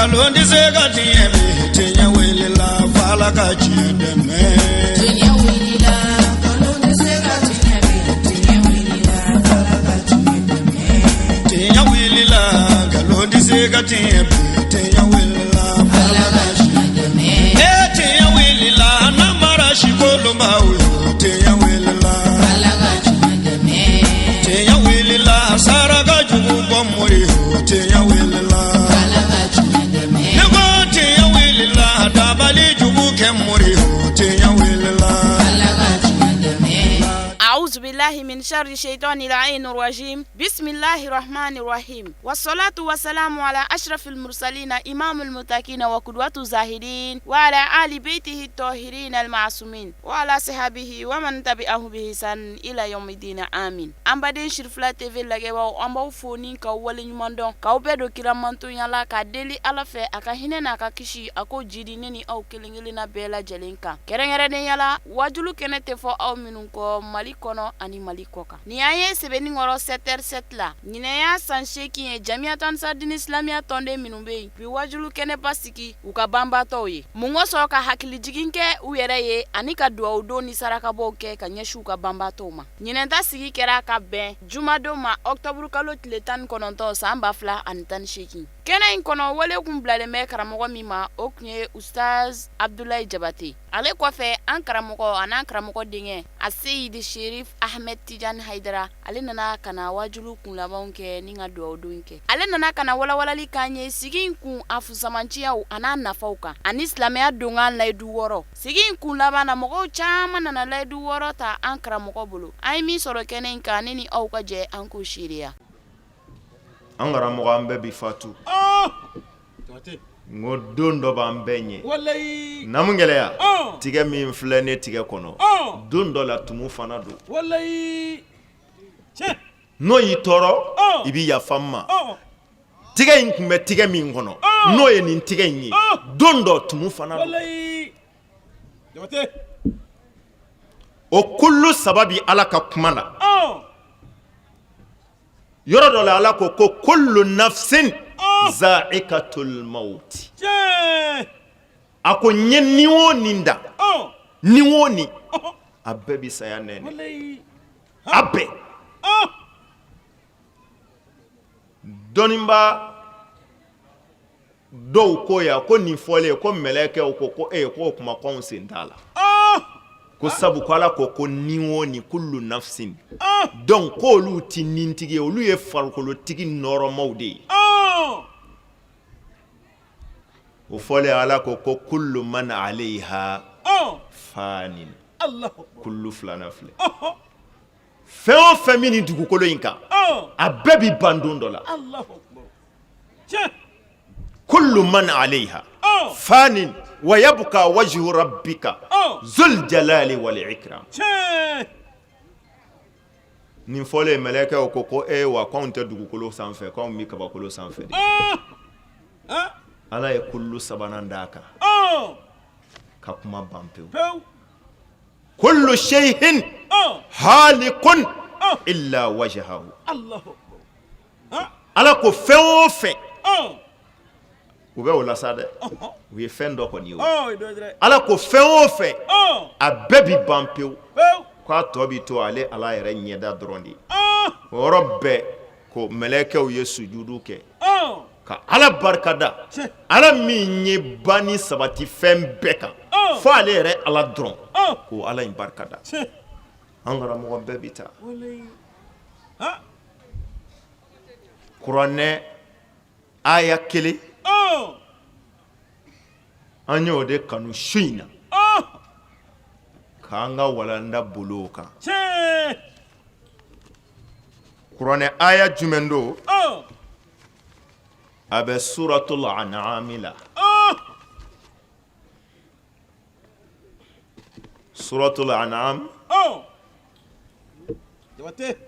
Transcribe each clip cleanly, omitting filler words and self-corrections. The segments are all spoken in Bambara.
Nkalon tɛ se ka tiɲɛ bi, tiɲɛ wulila f'Ala ka tiɲɛ dɛmɛ. Tiɲɛ wulila, nkalon tɛ se ka tiɲɛ bi, tiɲɛ wulila, Ala ka tiɲɛ dɛmɛ. Tiɲɛ wulila, nkalon tɛ se ka tiɲɛ bi, tiɲɛ wulila f'Ala Ala ka ka tiɲɛ dɛmɛ. E tiɲɛ wulila, namara sikolonbaw yo, tiɲɛ wulila. Ala ka tiɲɛ dɛmɛ. Tiɲɛ wulila, saraka jugu bɔ mori yo, tiɲɛ wulila. Ala ka tiɲɛ dɛmɛ. Ne ko tiɲɛ wulila, dabali jugu kɛ mori yo, tiɲɛ wulila. Ala ka tiɲɛ dɛmɛ. أعوذ بالله من شر الشيطان اللعين الرجيم بسم الله الرحمن الرحيم والصلاة والسلام على أشرف المرسلين إمام المتقين وقدوة الزاهدين وعلى آل بيته الطاهرين المعصومين وعلى صحابه ومن تبعه بإحسان إلى يوم الدين آمين. An baden Sirifila TV lajɛbaw, an b'aw fo ni k'aw waleɲuman dɔn, k'aw bɛɛ don kira mantonya la, k'a deli Ala fɛ a ka hinɛ n'a ka kisi a ko jidi ne ni aw kelen kelenna bɛɛ lajɛlen kan, kɛrɛnkɛrɛnnenya la wajulu kɛnɛ tɛ fɔ aw minnu kɔ Mali kɔnɔ ani Mali kɔ kan. Nin y'an ye Sebenikɔrɔ 7h07 la. Ɲinɛ y'a san 8 ye, Jamiyatu Ansar Dini silamɛya tɔnden minnu bɛ yen bi, wajulu kɛnɛba sigi u ka banbaatɔw ye mun kosɔn, ka hakilijigin kɛ u yɛrɛ ye ani ka dugawu don ni sarakabɔw kɛ ka ɲɛsin u ka banbaatɔw ma. Ɲinɛta sigi kɛra ka bɛn jumadon ma, ɔkutɔburu kalo tile 19 san 2018. Kɛnɛ in kɔnɔ, wele kun bilalen bɛ karamɔgɔ min ma, o tun ye Ustaz Abdulayi Jabate. Ale kɔfɛ, an karamɔgɔ a n'an karamɔgɔ denkɛ Aseyidi Sherif Ahmed Tijani Hayidara, ale nana ka na wajulu kun labanw kɛ ni ka dugawu don kɛ. Ale nana ka na walawalali k'an ye sigi in kun a fusamanciyaw a n'a nafaw kan ani silamɛya donkan layidu 6. Sigi in kun laban na, mɔgɔw caman nana layidu 6 ta an karamɔgɔ bolo. An ye min sɔrɔ kɛnɛ in kan, ne ni aw ka jɛ an k'o seereya. An karamɔgɔ, an bɛɛ bi fatu. N ko don dɔ b'an bɛɛ ɲɛ namu gɛlɛya. Tigɛ min filɛ ne tigɛ kɔnɔ, don dɔ la tumu fana don. N'o y'i tɔɔrɔ, i bɛ yafa n ma. Tigɛ in tun bɛ tigɛ min kɔnɔ, n'o ye nin tigɛ in ye, don dɔ tumu fana don. O kulu saba bi Ala ka kuma la. Yɔrɔ dɔ la, Ala ko ko kullu nafsin za'ikatul maut. A ko n ye ni o ni da, ni o ni, a bɛɛ bi saya nɛnɛ, a bɛɛ. Dɔnnibaa dɔw ko yan ko nin fɔlen ko mɛlɛkɛw ko ko e ko o kuma ko anw sen t'a la, ko sabu ko Ala ko ko ni o ni, kullu nafsin, donc ko olu ti nintigi ye, olu ye farikolotigi nɔrɔmaw de ye. O fɔlen, Ala ko ko kullu man alayha fanin. Kullu filanan filɛ. Fɛn o fɛn min ni dugukolo in kan, a bɛɛ bi ban don dɔ la. Kullu man alayha fanin wa yabqa wajhu rabbika zul jalali wal ikram. Nin fɔlen, mɛlɛkɛw ko ko e wa k'anw tɛ dugukolo sanfɛ, k'anw bɛ kabakolo sanfɛ de. Ala ye kullu sabanan d'a kan ka kuma ban pewu. Kullu shay'in halikun illa wajhahu. Ala ko fɛn o fɛn u bɛ o la sa dɛ, u ye fɛn dɔ kɔni ye. Ala ko fɛn o fɛn, a bɛɛ bi ban pewu, k'a tɔ bi to ale Ala yɛrɛ ɲɛda dɔrɔn de ye. O yɔrɔ bɛɛ ko mɛlɛkɛw ye sujudu kɛ ka Ala barikada, Ala min ye banni sabati fɛn bɛɛ kan fo ale yɛrɛ Ala dɔrɔn, k'o Ala in barikada. An karamɔgɔ, bɛɛ bi taa. Kuranɛ aya kelen, an y'o de kanu su in na k'an ka walanda boli o kan. Kuranɛ aya jumɛn don? A bɛ suratul an'ami la. Suratul an'am,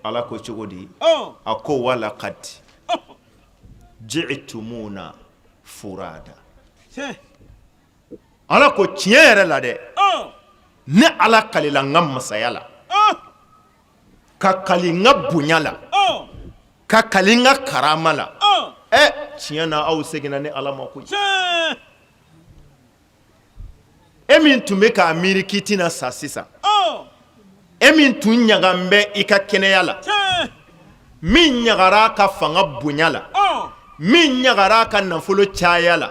Ala ko cogo di? A ko walakad ji'tumuna furada. Ala ko tiɲɛ yɛrɛ la dɛ, ne Ala kalila n ka masaya la, ka kali n ka bonya la, ka kali n ka karama la. Ɛ, Tiɲɛ na, aw seginna ne Ala ma koyi. E min tun bɛ k'a miiri k'i tɛna sa sisan, e min tun ɲagan bɛ i ka kɛnɛya la, min ɲagara a ka fanga bonya la, min ɲagara a ka nafolo caya la,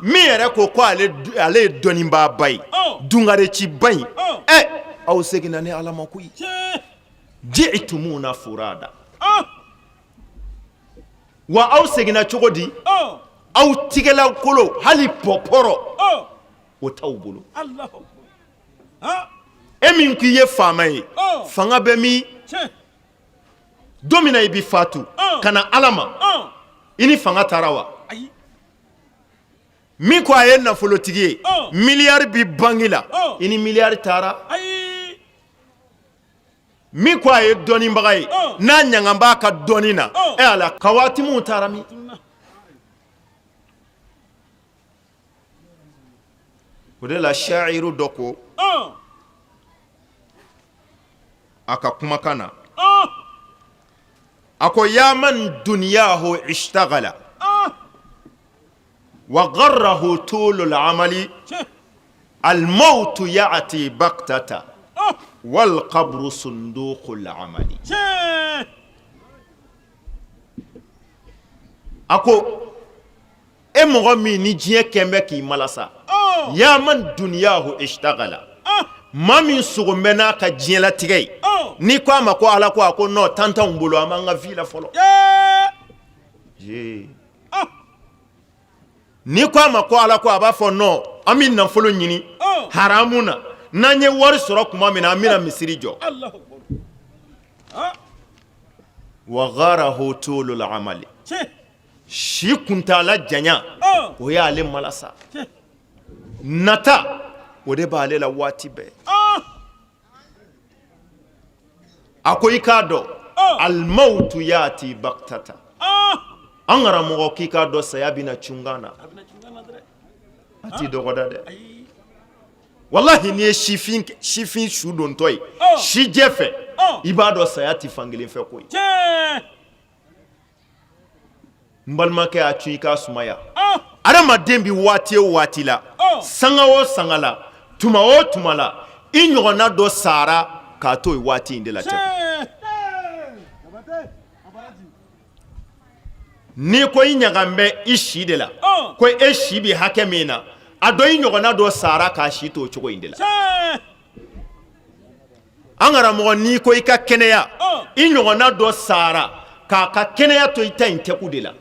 min yɛrɛ ko ko ale ye dɔnnibaaba ye, dunkareciba in, ɛ, aw seginna ne Ala ma koyi. Jitumuna furada. Wa aw seginna cogo di? Aw tigɛlankolo, hali pɔpɔrɔ o t'aw bolo. E min k'i ye faama ye, fanga bɛ min? Don min na i bɛ fatu ka na Ala ma, i ni fanga taara wa? Min ko a ye nafolotigi ye, miliyari bɛ banki la, i ni miliyari taara? Min ko a ye dɔnnibaga ye, n'a ɲagan b'a ka dɔnni na, e Ala ka waatimu taara min? O de la sha'iru dɔ ko a ka kumakan na, a ko ya man dunyahu ishtagala wa garrahu tulul amali almawtu ya'ti baktata wal qabru sunduqul amali. A ko e mɔgɔ min ni diɲɛ kɛn bɛ k'i malasa, ya man dunyahu ishtagala, maa min sogon bɛ n'a ka diɲɛlatigɛ ye, n'i ko a ma ko Ala ko, a ko non, temps t'anw bolo, an b'an ka vie la fɔlɔ. N'i ko a ma ko Ala ko, a b'a fɔ non, an bɛ nafolo ɲini haramu na, n'an ye wari sɔrɔ tuma min na, an bɛna misiri jɔ. Wa garrahu tulul amali, si kuntaala janya o y'ale malasa, nata o de b'ale la waati bɛɛ. A ko i k'a dɔn, almawtu yati baktata, an karamɔgɔ k'i k'a dɔn saya bɛna cunkan na, a t'i dɔgɔda dɛ. Walahi n'i ye sifin su dontɔ ye sijɛ fɛ, i b'a dɔn saya tɛ fankelen fɛ koyi. N balimakɛ, a cun i k'a sumaya. Adamaden bɛ waati o waati la, sanga o sanga la, tuma o tuma la, i ɲɔgɔnna dɔ sara k'a to yen waati in de la. N'i ko i ɲagan bɛ i si de la, ko e si bɛ hakɛ min na, a dɔn i ɲɔgɔnna dɔ sara k'a si to o cogo in de la. An karamɔgɔ, n'i ko i ka kɛnɛya, i ɲɔgɔnna dɔ sara k'a ka kɛnɛya to i ta in tɛku de la.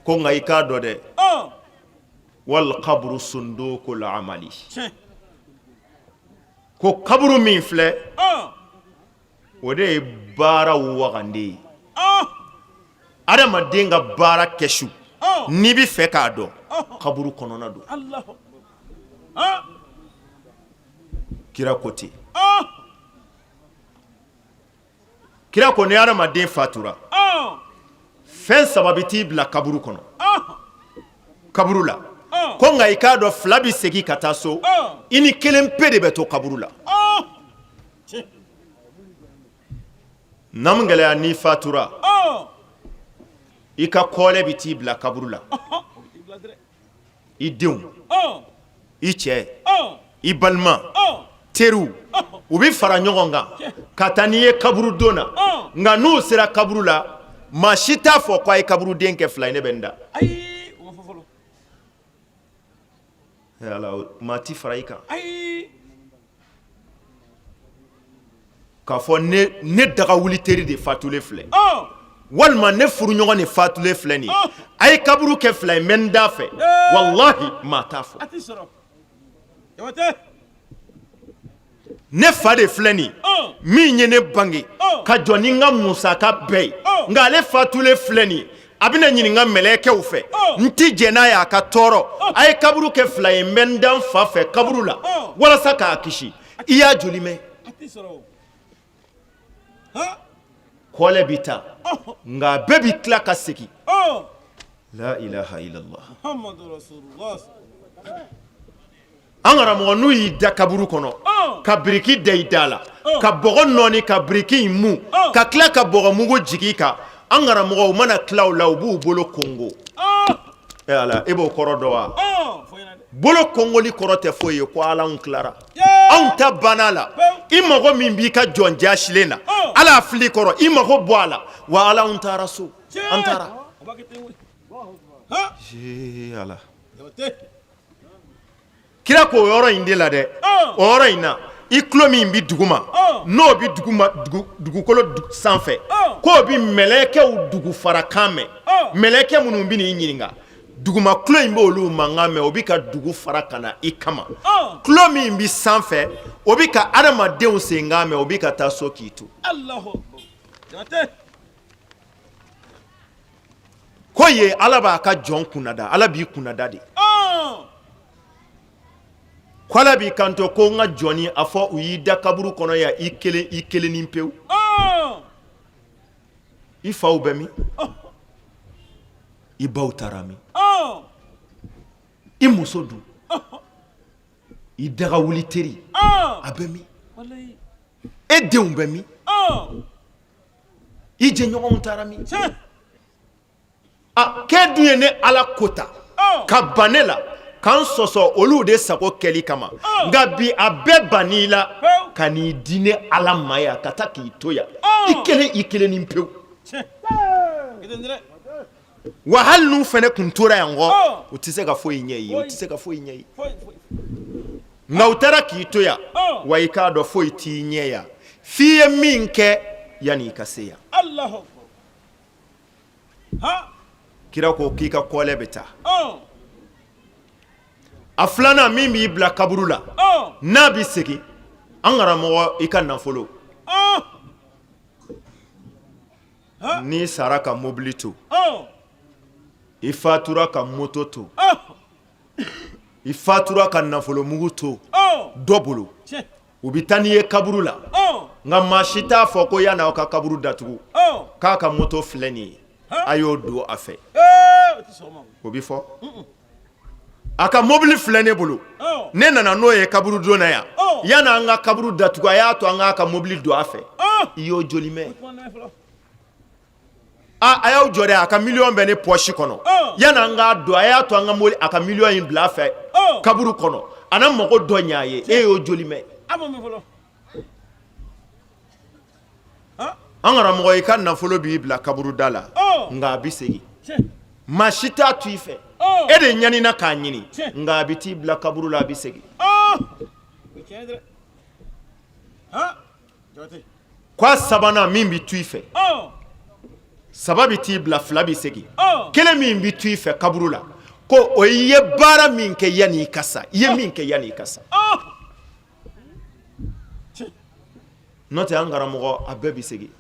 Ko nka i k'a dɔn dɛ, wal kaburu sundukul amali, ko kaburu min filɛ, o de ye baara wagande ye. Adamaden ka baara kɛsu, n'i bɛ fɛ k'a dɔn, kaburu kɔnɔna don. Kira ko ten. Kira ko ni adamaden fatura, fɛn saba bɛ t'i bila kaburu kɔnɔ, kaburu la. Ko nka i k'a dɔn, fila bɛ segin ka taa so, i ni kelen pe de bɛ to kaburu la. Namu gɛlɛya, n'i fatura, i ka kɔlɛ bɛ t'i bila kaburu la. I denw, i cɛ, i balima, teriw, u bɛ fara ɲɔgɔn kan ka taa n'i ye kaburudon na. Nka n'u sera kaburu la, maa si t'a fɔ ko a ye kaburuden kɛ fila ye, ne bɛ n da. Maa ti fara i kan k'a fɔ ne daga wuli teri de fatulen filɛ, walima ne furuɲɔgɔn de fatulen filɛ nin ye, a ye kaburu kɛ fila ye, n bɛ n da fɛ. Walahi, maa t'a fɔ. Ne fa de filɛ nin min ye ne bange ka jɔ ni n ka musaka bɛɛ ye, nka ale fatulen filɛ nin ye, a bɛna ɲininka mɛlɛkɛw fɛ, n ti jɛn n'a ye a ka tɔɔrɔ, a ye kaburu kɛ fila ye, n bɛ n da n fa fɛ kaburu la walasa k'a kisi. I y'a joli mɛn? Kɔlɛ bɛ taa, nka a bɛɛ bɛ tila ka segin. La ilaha illallah. An karamɔgɔ, n'u y'i da kaburu kɔnɔ ka biriki da i da la, ka bɔgɔ nɔɔni ka biriki in mu, ka tila ka bɔgɔ mugu jigin i kan. An karamɔgɔw mana tila o la, u b'u bolo kongo. E Ala, e b'o kɔrɔ dɔn wa? Bolo kongoli kɔrɔ tɛ foyi ye ko Ala, anw tilara, anw ta banna la. I mago min b'i ka jɔn jaasilen na, Ala fili kɔrɔ, i mago bɔ a la wa. Ala, anw taara so, an taara. Ala kira k'o yɔrɔ in de la dɛ, o yɔrɔ in na, i tulo min bɛ duguma, n'o bɛ duguma, dugukolo sanfɛ, k'o bɛ mɛlɛkɛw dugufarakan mɛn. Mɛlɛkɛ minnu bɛ n'i ɲininka, duguma tulo in b'olu mankan mɛn, o bɛ ka dugu fara ka na i kama. Tulo min bɛ sanfɛ, o bɛ ka adamadenw senkan mɛn, o bɛ ka taa so k'i to. Ko ye Ala b'a ka jɔn kunnada, Ala b'i kunnada de. Ko Ala b'i kanto ko n ka jɔnni, a fɔ u y'i da kaburu kɔnɔ yan, i kelen, i kelennin pewu. I faw bɛ min? I baw taara min? I muso dun? I daga wuli teri, a bɛ min? E denw bɛ min? I jɛɲɔgɔnw taara min? A k'e dun ye ne Ala kota ka ban ne la, k'an sɔsɔ olu de sago kɛli kama. Nka bi, a bɛɛ bann'i la ka n'i di ne Ala ma yan, ka taa k'i to yan, i kelen, i kelen ni pewu. Wa hali n'u fana tun tora yan kɔ, u tɛ se ka foyi ɲɛ i ye, u tɛ se ka foyi ɲɛ i ye. Nka u taara k'i to yan wa, i k'a dɔn foyi t'i ɲɛ yan f'i ye min kɛ yanni i ka se yan. Kira ko k'i ka kɔlɛ bɛ taa. A filanan min b'i bila kaburu la n'a bɛ segin, an karamɔgɔ, i ka nafolo. N'i sara ka mobili to, i fatura ka moto to, i fatura ka nafolomugu to dɔ bolo, u bɛ taa n'i ye kaburu la. Nka maa si t'a fɔ ko yanni aw ka kaburu datugu, k'a ka moto filɛ nin ye, a y'o don a fɛ. O bɛ fɔ? A ka mobili filɛ ne bolo, ne nana n'o ye kaburu don na yan, yanni an ka kaburu datugu, a y'a to an k'a ka mobili don a fɛ. I y'o joli mɛn? A a y'aw jɔ dɛ, a ka miliyɔn bɛ ne pɔsi kɔnɔ, yanni an k'a don, a y'a to an ka mobili, a ka miliyɔn in bila a fɛ kaburu kɔnɔ, a na mago dɔ ɲɛ a ye. E y'o joli mɛn? An karamɔgɔ, i ka nafolo b'i bila kaburu da la, nka a bɛ segin. Maa si t'a to i fɛ, e de ɲanina k'a ɲini, nka a bɛ t'i bila kaburu la, a bɛ segin. Ko a sabanan min bɛ to i fɛ, saba bɛ t'i bila, fila bɛ segin, kelen min bɛ to i fɛ kaburu la, ko o i ye baara min kɛ yanni i ka sa, i ye min kɛ yanni i ka sa. N'o tɛ, an karamɔgɔ, a bɛɛ bɛ segin.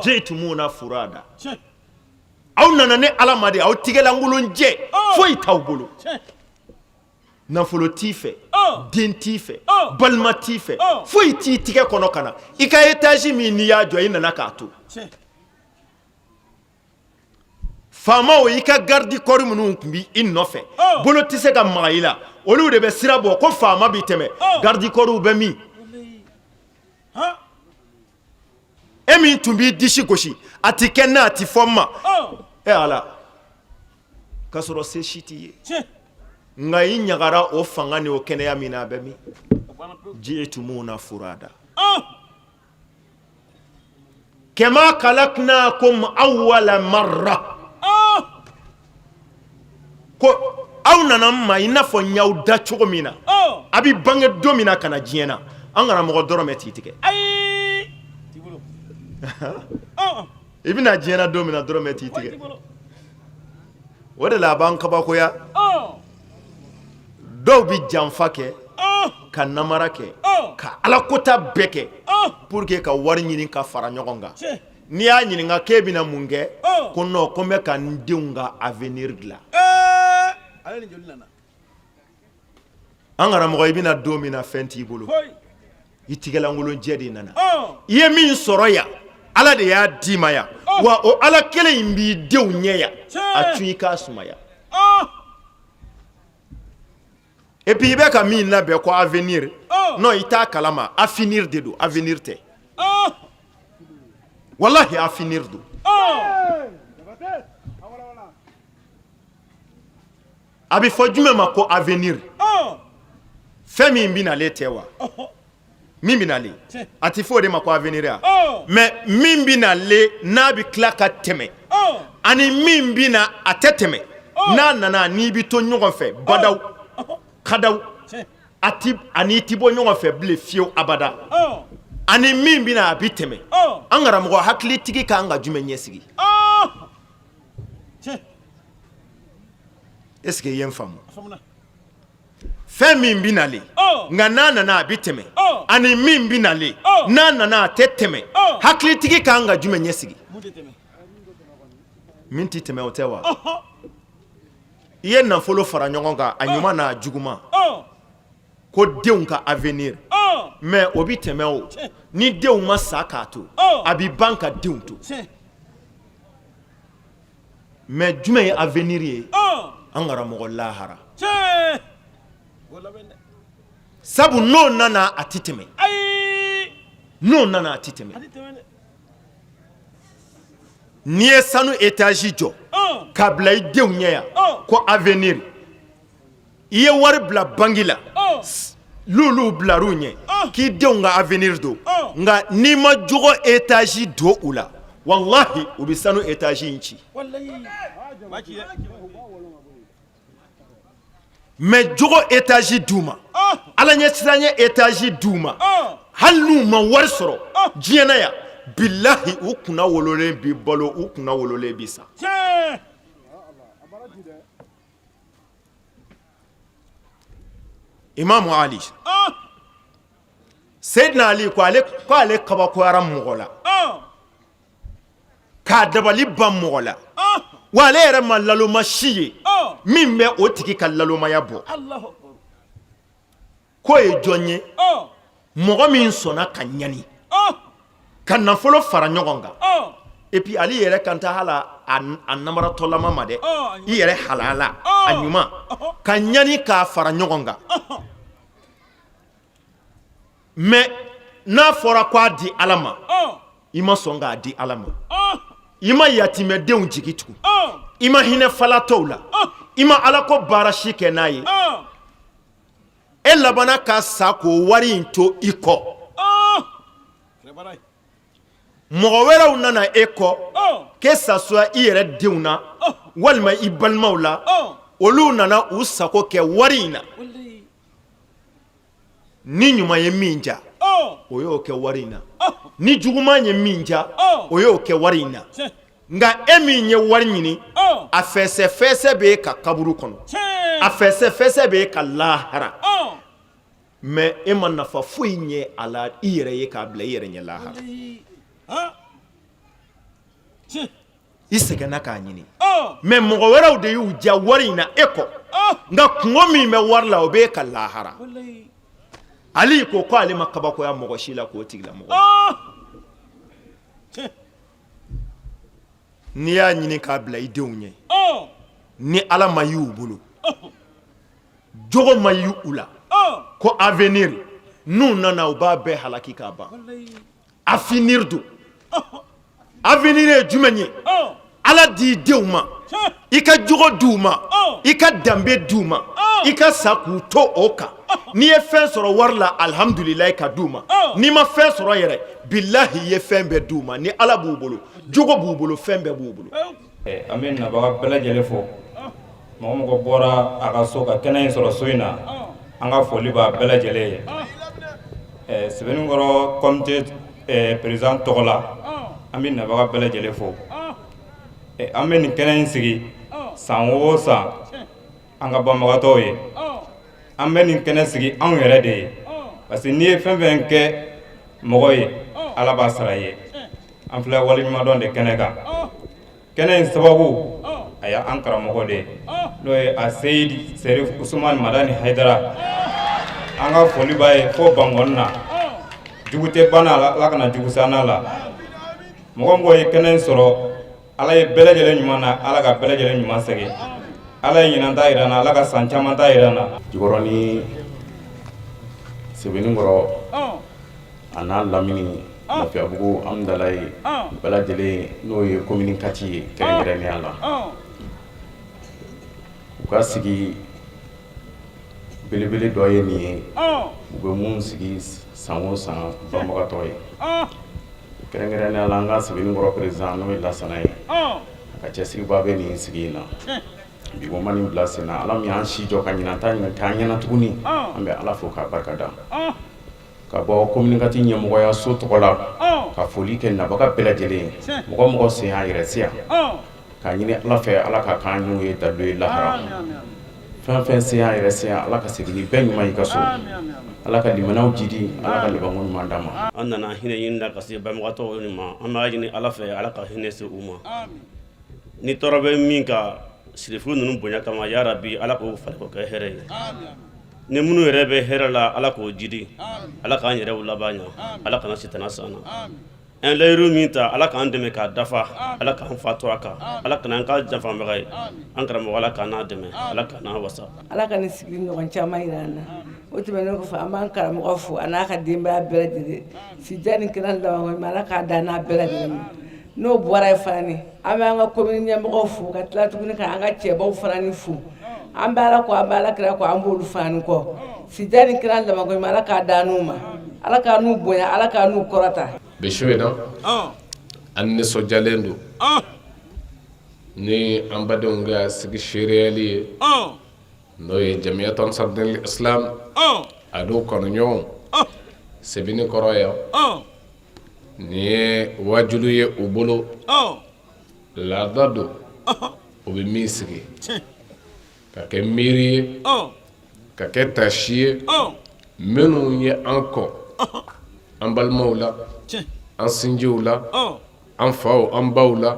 Jitumuna furada, aw nana ne Ala ma de, aw tigɛlankolon jɛ, foyi t'aw bolo. Nafolo t'i fɛ, den t'i fɛ, balima t'i fɛ, foyi t'i tigɛ kɔnɔ ka na. I ka étage min n'i y'a jɔ, i nana k'a to faamaw. I ka garde corps minnu tun bɛ i nɔfɛ, bolo tɛ se ka maga i la, olu de bɛ sira bɔ ko faama bɛ tɛmɛ. Garde corps bɛ min? E min tun b'i disi gosi, a tɛ kɛ n na, a tɛ fɔ n ma, e Ala, k'a sɔrɔ se si t'i ye, nka i ɲagara o fanga ni o kɛnɛya min na, a bɛ min? Jitumuna furada kama khalaqnakum awwala marra. Ko aw nana n ma i n'a fɔ n y'aw da cogo min na. A bɛ bange don min na ka na diɲɛ na, an karamɔgɔ, dɔrɔmɛ t'i tigɛ. I bɛna diɲɛ na don min na, dɔrɔmɛ t'i tigɛ. O de la a b'an kabakoya, dɔw bɛ janfa kɛ, ka namara kɛ, ka alakota bɛɛ kɛ pour que ka wari ɲini ka fara ɲɔgɔn kan. N'i y'a ɲininka k'e bɛna mun kɛ, ko non, ko n bɛ ka n denw ka avenir dilan. An karamɔgɔ, i bɛna don min na, fɛn t'i bolo, i tigɛlankolon jɛ de nana. I ye min sɔrɔ yan, Ala de y'a d'i ma yan. Wa o Ala kelen in b'i denw ɲɛ yan, a tun i k'a sumaya. Et puis i bɛ ka min labɛn ko avenir, non, i t'a kalama, afinir de don, avenir tɛ. Walahi, afinir don. A bɛ fɔ jumɛn ma ko avenir? Fɛn min bɛ nalen tɛ wa? Min bɛ nalen, a tɛ fɔ o de ma ko avenir wa? Mais min bɛ nalen n'a bɛ tila ka tɛmɛ, ani min bɛ na a tɛ tɛmɛ, n'a nana n'i bɛ to ɲɔgɔn fɛ badaw kadaw, a ti ani tɛ bɔ ɲɔgɔn fɛ bilen fiyewu abada, ani min bɛ na a bɛ tɛmɛ. An karamɔgɔ, hakilitigi ka kan ka jumɛn ɲɛsigi? Est ce que i ye n faamu? Fɛn min bɛ nalen nka n'a nana a bɛ tɛmɛ, ani min bɛ nalen n'a nana a tɛ tɛmɛ, hakilitigi ka kan ka jumɛn ɲɛsigi? Min tɛ tɛmɛ, o tɛ wa? I ye nafolo fara ɲɔgɔn kan, a ɲuman n'a juguman, ko denw ka avenir, mais o bɛ tɛmɛ o. Ni denw ma sa k'a to, a bɛ ban ka denw to. Mais jumɛn ye avenir ye, an karamɔgɔ? Lahara. Sabu n'o nana, a tɛ tɛmɛ. N'o nana, a tɛ tɛmɛ. N'i ye sanu étage jɔ k'a bila i denw ɲɛ yan ko avenir, i ye wari bila banki la, l'olu bilar'u ɲɛ k'i denw ka avenir don, nka n'i ma jogo étage don u la, walahi, u bɛ sanu étage in ci. Mais jogo étage d'u ma, ala ɲɛsiranɲɛ étage d'u ma, hali n'u ma wari sɔrɔ diɲɛ na yan, bilahi, u kunna wololen bi balo, u kunna wololen bi sa. Imamu Ali, Seyidina Ali ko ale ko ale kabakoyara mɔgɔ la k'a dabali ban mɔgɔ la, wa ale yɛrɛ ma laloma si ye min bɛ o tigi ka lalomaya bɔ. K'o ye jɔn ye? Mɔgɔ min sɔnna ka ɲani ka nafolo fara ɲɔgɔn kan. Et puis ale yɛrɛ kan tɛ hala a namaratɔlama ma dɛ, i yɛrɛ halala a ɲuman ka ɲani k'a fara ɲɔgɔn kan. Mais n'a fɔra k'a di Ala ma, i ma sɔn k'a di Ala ma. I ma yatimɛdenw jigi tugu, i ma hinɛ falatɔw la, i ma Ala ko baara si kɛ n'a ye. E labanna ka sa k'o wari in to i kɔ. Mɔgɔ wɛrɛw nana e kɔ, que ça soit i yɛrɛ denw na walima i balimaw la, olu nana u sago kɛ wari in na. Ni ɲuman ye min ja, o y'o kɛ wari in na. Ni juguman ye min ja, o y'o kɛ wari in na. Nka e min ye wari ɲini, a fɛsɛfɛsɛ bɛ e ka kaburu kɔnɔ, a fɛsɛfɛsɛ bɛ e ka lahara. Mais e ma nafa foyi ɲɛ a la i yɛrɛ ye k'a bila i yɛrɛ ɲɛ lahara. I sɛgɛnna k'a ɲini, mais mɔgɔ wɛrɛw de y'u ja wari in na e kɔ. Nka kungo min bɛ wari la, o bɛ e ka lahara. Ali ko ko ale ma kabakoya mɔgɔ si la k'o tigilamɔgɔ. N'i y'a ɲini k'a bila i denw ɲɛ, ni Ala ma y'u bolo, jogo ma y'u u la ko avenir, n'u nana, u b'a bɛɛ halaki k'a ban. Avenir don. Avenir ye jumɛn ye? Ala di denw ma, i ka jogo di u ma, i ka danbe di u ma, i ka sa k'u to o kan. N'i ye fɛn sɔrɔ wari la, alihamudulilayi, ka di u ma. N'i ma fɛn sɔrɔ yɛrɛ, bilahi, i ye fɛn bɛɛ di u ma. Ni Ala b'u bolo, jogo b'u bolo, fɛn bɛɛ b'u bolo. An bɛ nabaga bɛɛ lajɛlen fo. Mɔgɔ mɔgɔ bɔra a ka so ka kɛnɛ in sɔrɔ so in na, an ka foli b'a bɛɛ lajɛlen ye. Sebeninkɔrɔ comité président tɔgɔ la, an bɛ nabaga bɛɛ lajɛlen fo. An bɛ nin kɛnɛ in sigi san o san an ka banbagatɔw ye. An bɛ nin kɛnɛ sigi anw yɛrɛ de ye, parce que n'i ye fɛn fɛn kɛ mɔgɔ ye, Ala b'a sara i ye. An filɛ waleɲumandɔn de kɛnɛ kan. Kɛnɛ in sababu a y'an karamɔgɔ de ye, n'o ye a Seyidi Serif Usumani Madani Hayidara. An ka foli b'a ye fo Bankɔni na. Jugu tɛ banna la, Ala kana jugu s'an la. Mɔgɔ mɔgɔ ye kɛnɛ in sɔrɔ, Ala ye bɛɛ lajɛlen ɲuman na, Ala ka bɛɛ lajɛlen ɲuman segin. Ala ye ɲinan ta jira an na, Ala ka san caman ta jira an na. Jikɔrɔni Sebeninkɔrɔ a n'a lamini. Lafiyabugu Amudalayi bɛɛ lajɛlen n'o ye commune 4 ye kɛrɛnkɛrɛnnenya la u ka sigi belebele dɔ ye nin ye u bɛ mun sigi san o san banbagatɔ ye kɛrɛnkɛrɛnnenya la an ka Sebenikɔrɔ président n'o ye Lasana ye a ka cɛsiriba bɛ nin sigi in na bi ma nin bila sen na Ala min y'an si jɔ ka ɲinan ta k'an ɲɛna tuguni an bɛ Ala fo k'a barika da ka bɔ commune 4 ɲɛmɔgɔyaso tɔgɔ la ka foli kɛ nabaga bɛɛ lajɛlen ye mɔgɔ o mɔgɔ sen y'a yɛrɛ se yan k'a ɲini Ala fɛ Ala ka k'an n'u ye dalilu ye lahara fɛn fɛn sen y'a yɛrɛ se yan Ala ka segin ni bɛɛ ɲuman y'i ka so Ala ka limaniyaw jidi Ala ka labanko ɲuman d'an ma an nana hinɛ ɲini na ka se banbagatɔw nin ma an b'a ɲini Ala fɛ Ala ka hinɛ se u ma ni tɔɔrɔ bɛ min kan sirifu ninnu bonya kama ya rabi Ala k'o falen k'o kɛ hɛrɛ ye ni minnu yɛrɛ bɛ hɛrɛ la Ala k'o jidi Ala k'an yɛrɛw laban ɲa Ala kana sitana s'an na an layiru min ta Ala k'an dɛmɛ k'a dafa Ala k'an fa to a kan Ala kana an k'a janfabaga ye an karamɔgɔ Ala k'an n'a dɛmɛ Ala k'an n'a wasa Ala ka nin sigi ɲɔgɔn caman jira an na o tɛmɛnen kɔfɛ an b'an karamɔgɔ fo a n'a ka denbaya bɛɛ lajɛlen sijan ni kɛnɛya labanko ɲuman Ala k'a d'an n'a bɛɛ lajɛlen ma n'o bɔra yen fana ni an bɛ an ka commune ɲɛmɔgɔw fo ka tila tuguni ka an ka cɛbaw fana ni fo an bɛ Ala kɔ an bɛ Ala kira kɔ an b'olu fana ni kɔ sijan ni kɛnɛya labanko ɲuman Ala k'a d'an n'u ma Ala k'an n'u bonya Ala k'an n'u kɔrɔta bi su in na an nisɔndiyalen don ni an badenw ka sigi seereyali ye n'o ye jamiyatu ansar islam a n'u kanuɲɔgɔnw Sebenikɔrɔ yan nin ye wajulu ye u bolo laada don u bɛ min sigi ka kɛ miiri ye ka kɛ tasi ye minnu ye an kɔn an balimaw la an sinjiw la an faw an baw la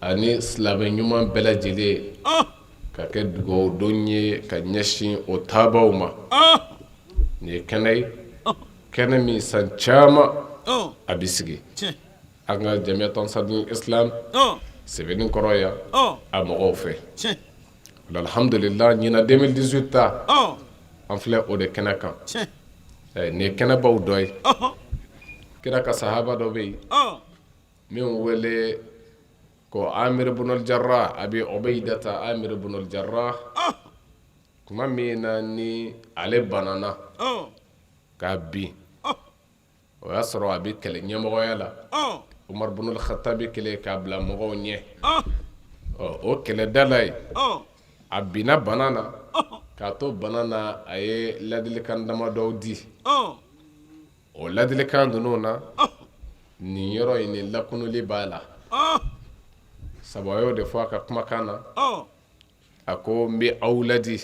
ani silamɛ ɲuman bɛɛ lajɛlen ka kɛ dugawu don ye ka ɲɛsin o taabaw ma nin ye kɛnɛ ye kɛnɛ min san caman a bɛ sigi an ka jamiyatu ansar islam Sebenikɔrɔ yan a mɔgɔw fɛ alhamdulila ɲinan 2018 ta an filɛ o de kɛnɛ kan nin ye kɛnɛbaw dɔ ye kira ka sahaba dɔ bɛ yen min wele ko Amir bunul Jarrah Abi Ubaidata Amir bunul Jarrah tuma min na ni ale banana k'a bin o y'a sɔrɔ a bɛ kɛlɛ ɲɛmɔgɔya la Umar bunul Khattabi kɛlen k'a bila mɔgɔw ɲɛ ɔ o kɛlɛda la yen a binna bana na k'a to bana na a ye ladilikan damadɔw di o ladilikan ninnu na nin yɔrɔ in nin lakunuli b'a la sabu a y'o de fɔ a ka kumakan na a ko n bɛ aw ladi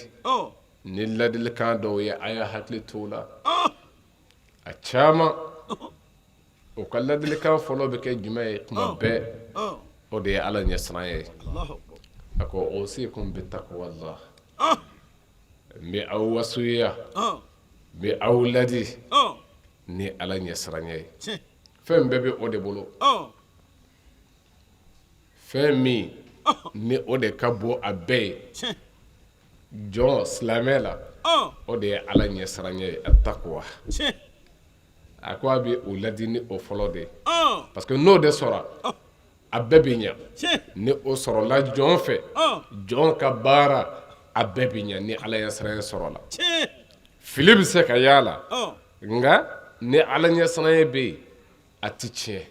ni ladilikan dɔw ye a y'a hakili to la a caman o ka ladilikan fɔlɔ bɛ kɛ jumɛn ye tuma bɛɛ o de ye ala ɲɛsiran ye a ko usikum bi taqwallah n bɛ aw wasuya n bɛ aw ladi ni ala ɲɛsiran ye fɛn bɛɛ bɛ o de bolo fɛn min ni o de ka bon a bɛɛ ye jɔn silamɛ la o de ye ala ɲɛsiran ye at-taqwa a ko a bɛ o ladi ni o fɔlɔ de ye parce que n'o de sɔrɔ a bɛɛ bɛ ɲɛ ni o sɔrɔla jɔn fɛ jɔn ka baara a bɛɛ bɛ ɲɛ ni ala ɲɛsiran sɔrɔla fili bɛ se ka y'a la nka ni ala ɲɛsiran bɛ yen a tɛ tiɲɛ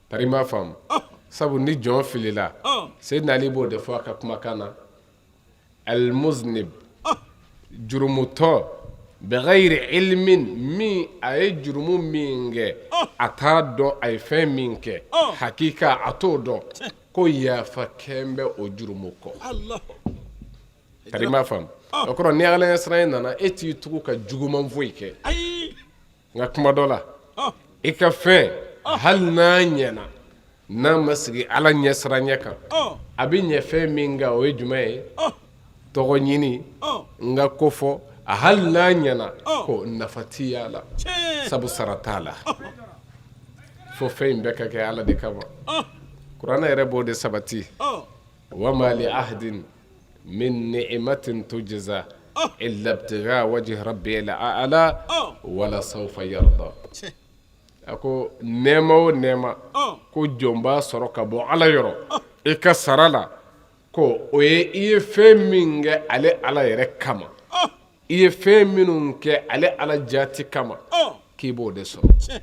tari m'a faamu sabu ni jɔn filila Seydina Ali b'o de fɔ a ka kumakan na almuznib jurumutɔ bighayri ilmin min a ye jurumu min kɛ a t'a dɔn a ye fɛn min kɛ hakika a t'o dɔn ko yafa kɛn bɛ o jurumu kɔ tari m'a faamu o kɔrɔ ni ala ɲɛsiran nana e t'i tugu ka juguman foyi kɛ nka kuma dɔ la i ka fɛn hali n'a ɲɛna n'a ma sigi ala ɲɛsiranɲɛ kan a bɛ ɲɛ fɛn min kan o ye jumɛn ye tɔgɔ ɲini n ka ko fɔ a hali n'a ɲɛna ko nafa ti y'a la sabu sara t'a la fo fɛn in bɛɛ ka kɛ ala de kama kuranɛ yɛrɛ b'o de sabati wa ma li ahadin min ni'matin tujza illa ibtigha wajhi rabbil a'la wala sawfa yarda. A ko nɛɛma o nɛɛma ko jɔn b'a sɔrɔ ka bɔ ala yɔrɔ i ka sara la, ko o ye i ye fɛn min kɛ ale ala yɛrɛ kama, i ye fɛn minnu kɛ ale ala jati kama, k'i b'o de sɔrɔ.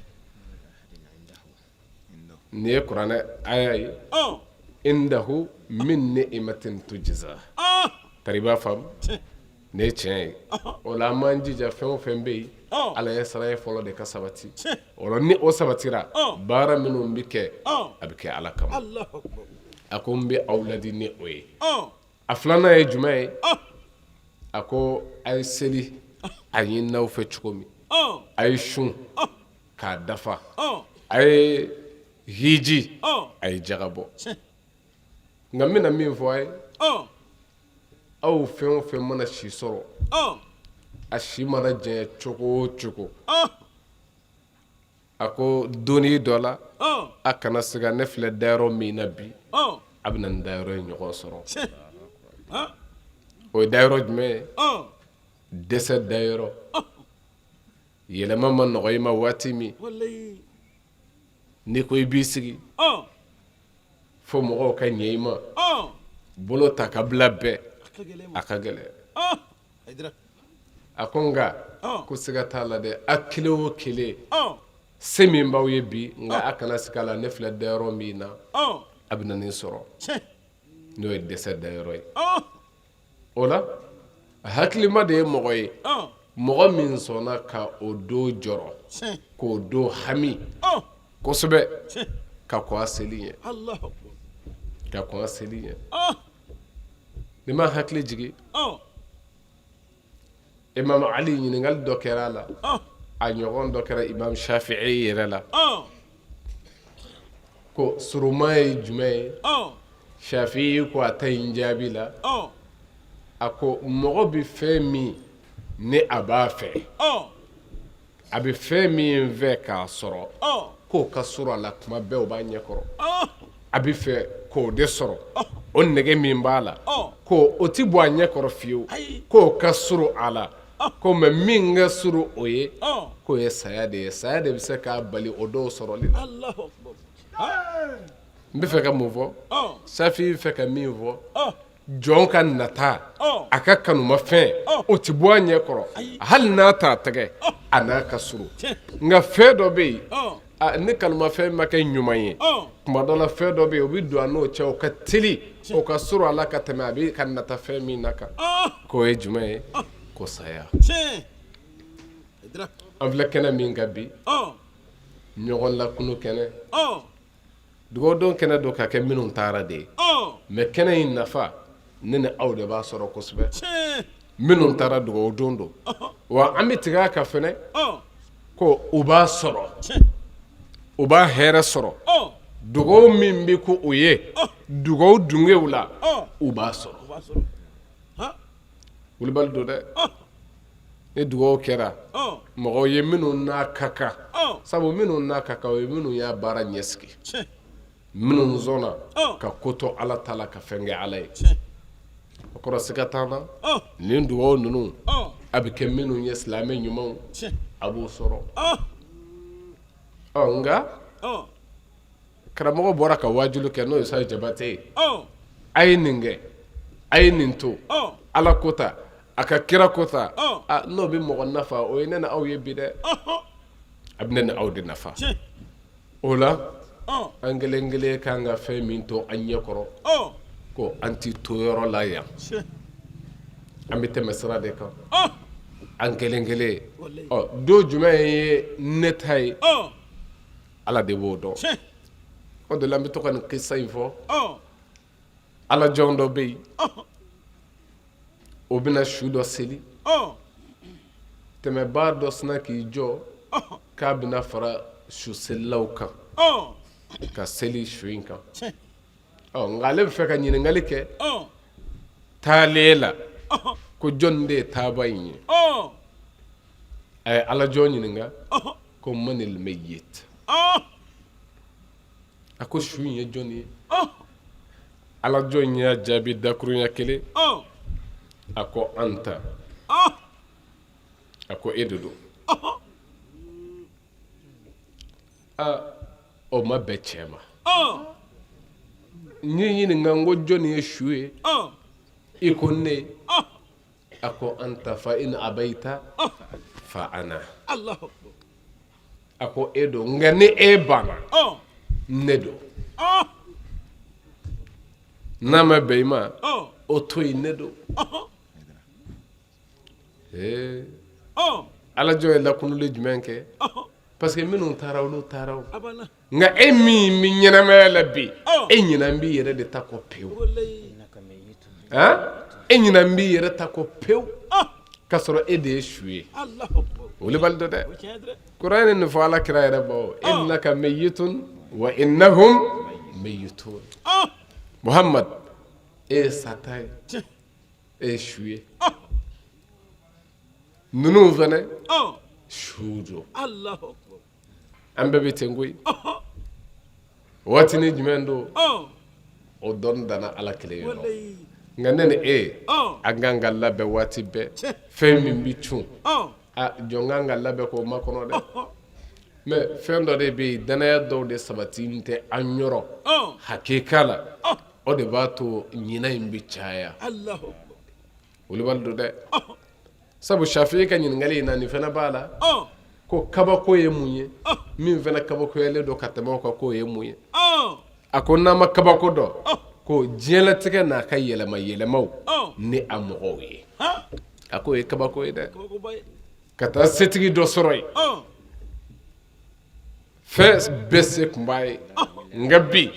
Nin ye kuranɛ aya ye, indahu min ni'matin tujza. Tari i b'a faamu, nin ye tiɲɛ ye. O la an b'an jija, fɛn o fɛn bɛ yen, ala ɲɛ siran fɔlɔ de ka sabati. O la ni o sabatira, baara minnu bɛ kɛ, a bɛ kɛ ala kama. A ko n bɛ aw ladi ni o ye. A filanan ye jumɛn ye? A ko a ye seli a ɲininaw fɛ cogo min, a ye sun k'a dafa, a ye hiji, a ye jaga bɔ. Nka n bɛna min fɔ a ye, aw fɛn o fɛn mana si sɔrɔ, a si mana janya cogo o cogo, a ko donni dɔ la, a kana siga, ne filɛ dayɔrɔ min na bi, a bɛna nin dayɔrɔ in ɲɔgɔn sɔrɔ. O ye dayɔrɔ jumɛn ye? Dɛsɛ dayɔrɔ. Yɛlɛma ma nɔgɔ i ma waati min, n'i ko i b'i sigi fo mɔgɔw ka ɲɛ i ma, bolo ta ka bila bɛɛ, a ka gɛlɛn. A ko nka ko siga t'a la dɛ, a kelen o kelen, se min b'aw ye bi, nka a kana siga la, ne filɛ dayɔrɔ min na, a bɛna nin sɔrɔ, n'o ye dɛsɛ dayɔrɔ ye. O la hakilima de ye mɔgɔ ye, mɔgɔ min sɔnna ka o don jɔrɔ, k'o don hami kosɛbɛ, ka kɔn a seli ɲɛ, ka kɔn a seli ɲɛ. Ni ma hakili jigin, imam Ali, ɲininkali dɔ kɛra a la, a ɲɔgɔn dɔ kɛra imam Shafi'i yɛrɛ la, ko surunman ye jumɛn ye? Shafi'i ko a ta in jaabi la, a ko mɔgɔ bɛ fɛn min ni a b'a fɛ, a bɛ fɛn min fɛ k'a sɔrɔ, k'o ka surun a la tuma bɛɛ, o b'a ɲɛkɔrɔ, a bɛ fɛ k'o de sɔrɔ, o nege min b'a la, ko o tɛ bɔ a ɲɛkɔrɔ fiyewu, k'o ka surun a la, ko mais min ka surun o ye, k'o ye saya de ye. Saya de bɛ se k'a bali o dɔw sɔrɔli la. N bɛ fɛ ka mun fɔ? Safi bɛ fɛ ka min fɔ, jɔn ka nata a ka kanumafɛn, o tɛ bɔ a ɲɛ kɔrɔ hali n'a t'a tɛgɛ, a n'a ka surun. Nka fɛn dɔ bɛ yen, ni kanumafɛn ma kɛ ɲuman ye, tuma dɔ la fɛn dɔ bɛ yen, o bɛ don a n'o cɛ, o ka teli, o ka surun a la ka tɛmɛ a bɛ ka nata fɛn min na kan. K'o ye jumɛn ye? Ko saya. An filɛ kɛnɛ min kan bi, ɲɔgɔn lakunu kɛnɛ, dugawudon kɛnɛ don ka kɛ minnu taara de ye, mais kɛnɛ in nafa, ne ni aw de b'a sɔrɔ kosɛbɛ. Minnu taara, dugawudon don wa an bɛ tigɛ a kan fɛnɛ ko u b'a sɔrɔ, u b'a hɛrɛ sɔrɔ. Dugawu min bɛ ko o ye dugawu dungew la, u b'a sɔrɔ. Wulibali don dɛ. Ni dugawu kɛra mɔgɔw ye minnu n'a ka kan, sabu minnu n'a ka kan, o ye minnu y'a baara ɲɛsigi, minnu sɔnna ka ko to ala ta la, ka fɛn kɛ ala ye. O kɔrɔ siga t'an na, nin dugawu ninnu a bɛ kɛ minnu ye silamɛ ɲumanw, a b'o sɔrɔ. Ɔ nka karamɔgɔ bɔra ka waajuli kɛ, n'o ye Sayi Jabate ye. A ye nin kɛ, a ye nin to, ala ko ta, a ka kira ko ta, n'o bɛ mɔgɔ nafa, o ye ne ni aw ye bi dɛ. A bɛ ne ni aw de nafa. O la an kelen kelen k'an ka fɛn min to an ɲɛ kɔrɔ, ko an tɛ to yɔrɔ la yan, an bɛ tɛmɛ sira de kan, an kelen kelen. Ɔ don jumɛn ye ne ta ye? Ala de b'o dɔn. O de la an bɛ to ka nin kisa in fɔ. Ala jɔn dɔ bɛ yen, o bɛna su dɔ seli, tɛmɛbaa dɔ sinna k'i jɔ k'a bɛna fara su selilaw kan ka seli su in kan. Ɔ nka ale bɛ fɛ ka ɲininkali kɛ taalen la, ko jɔn de ye taaba in ye? A ye ala jɔn ɲininka ko manil mayyit, a ko su in ye jɔn ye? Ala jɔn y'a jaabi dakurunya kelen, a ko anta, a ko e de don. Aa, o ma bɛn cɛ ma. N y'i ɲininka n ko jɔnni ye su ye? I ko ne. A ko anta fa in abayita fa ana. A ko e don, nka ni e banna, ne don. N'a ma bɛn i ma, o to yen, ne don. Ee, alajɔ ye lakunuli jumɛn kɛ? Parce que minnu taara, olu taara. Nka e min bɛ ɲɛnamaya la bi, e ɲinɛ b'i yɛrɛ de ta kɔ pewu. E ɲinɛ b'i yɛrɛ ta kɔ pewu, k'a sɔrɔ e de ye su ye. Wulibali don dɛ. Kuranɛ ye nin fɔ ala kira yɛrɛ bawo innaka meyitun wa innahum meyitun. Muhammad, e ye sata ye, e ye su ye, ninnu fana su don. An bɛɛ bɛ ten koyi. Waatinin jumɛn don, o dɔnni danna Ala kelen yɔrɔ. Nka ne ni e, an kan ka labɛn waati bɛɛ. Fɛn min bɛ cun, a jɔn kan ka labɛn k'o makɔnɔ dɛ. Mais fɛn dɔ de bɛ yen, dannaya dɔw de sabati tɛ an yɔrɔ hakika la, o de b'a to ɲinɛ in bɛ caya. Wulibali don dɛ. Sabu Shafi ka ɲininkali in na, nin fana b'a la ko kabako ye mun ye, min fana kabakoyalen don ka tɛmɛ o kan, k'o ye mun ye? A ko n'an ma kabako dɔn, ko diɲɛlatigɛ n'a ka yɛlɛma yɛlɛmaw ni a mɔgɔw ye, a k'o ye kabako ye dɛ. Ka taa setigi dɔ sɔrɔ yen, fɛn bɛɛ se tun b'a ye, nka bi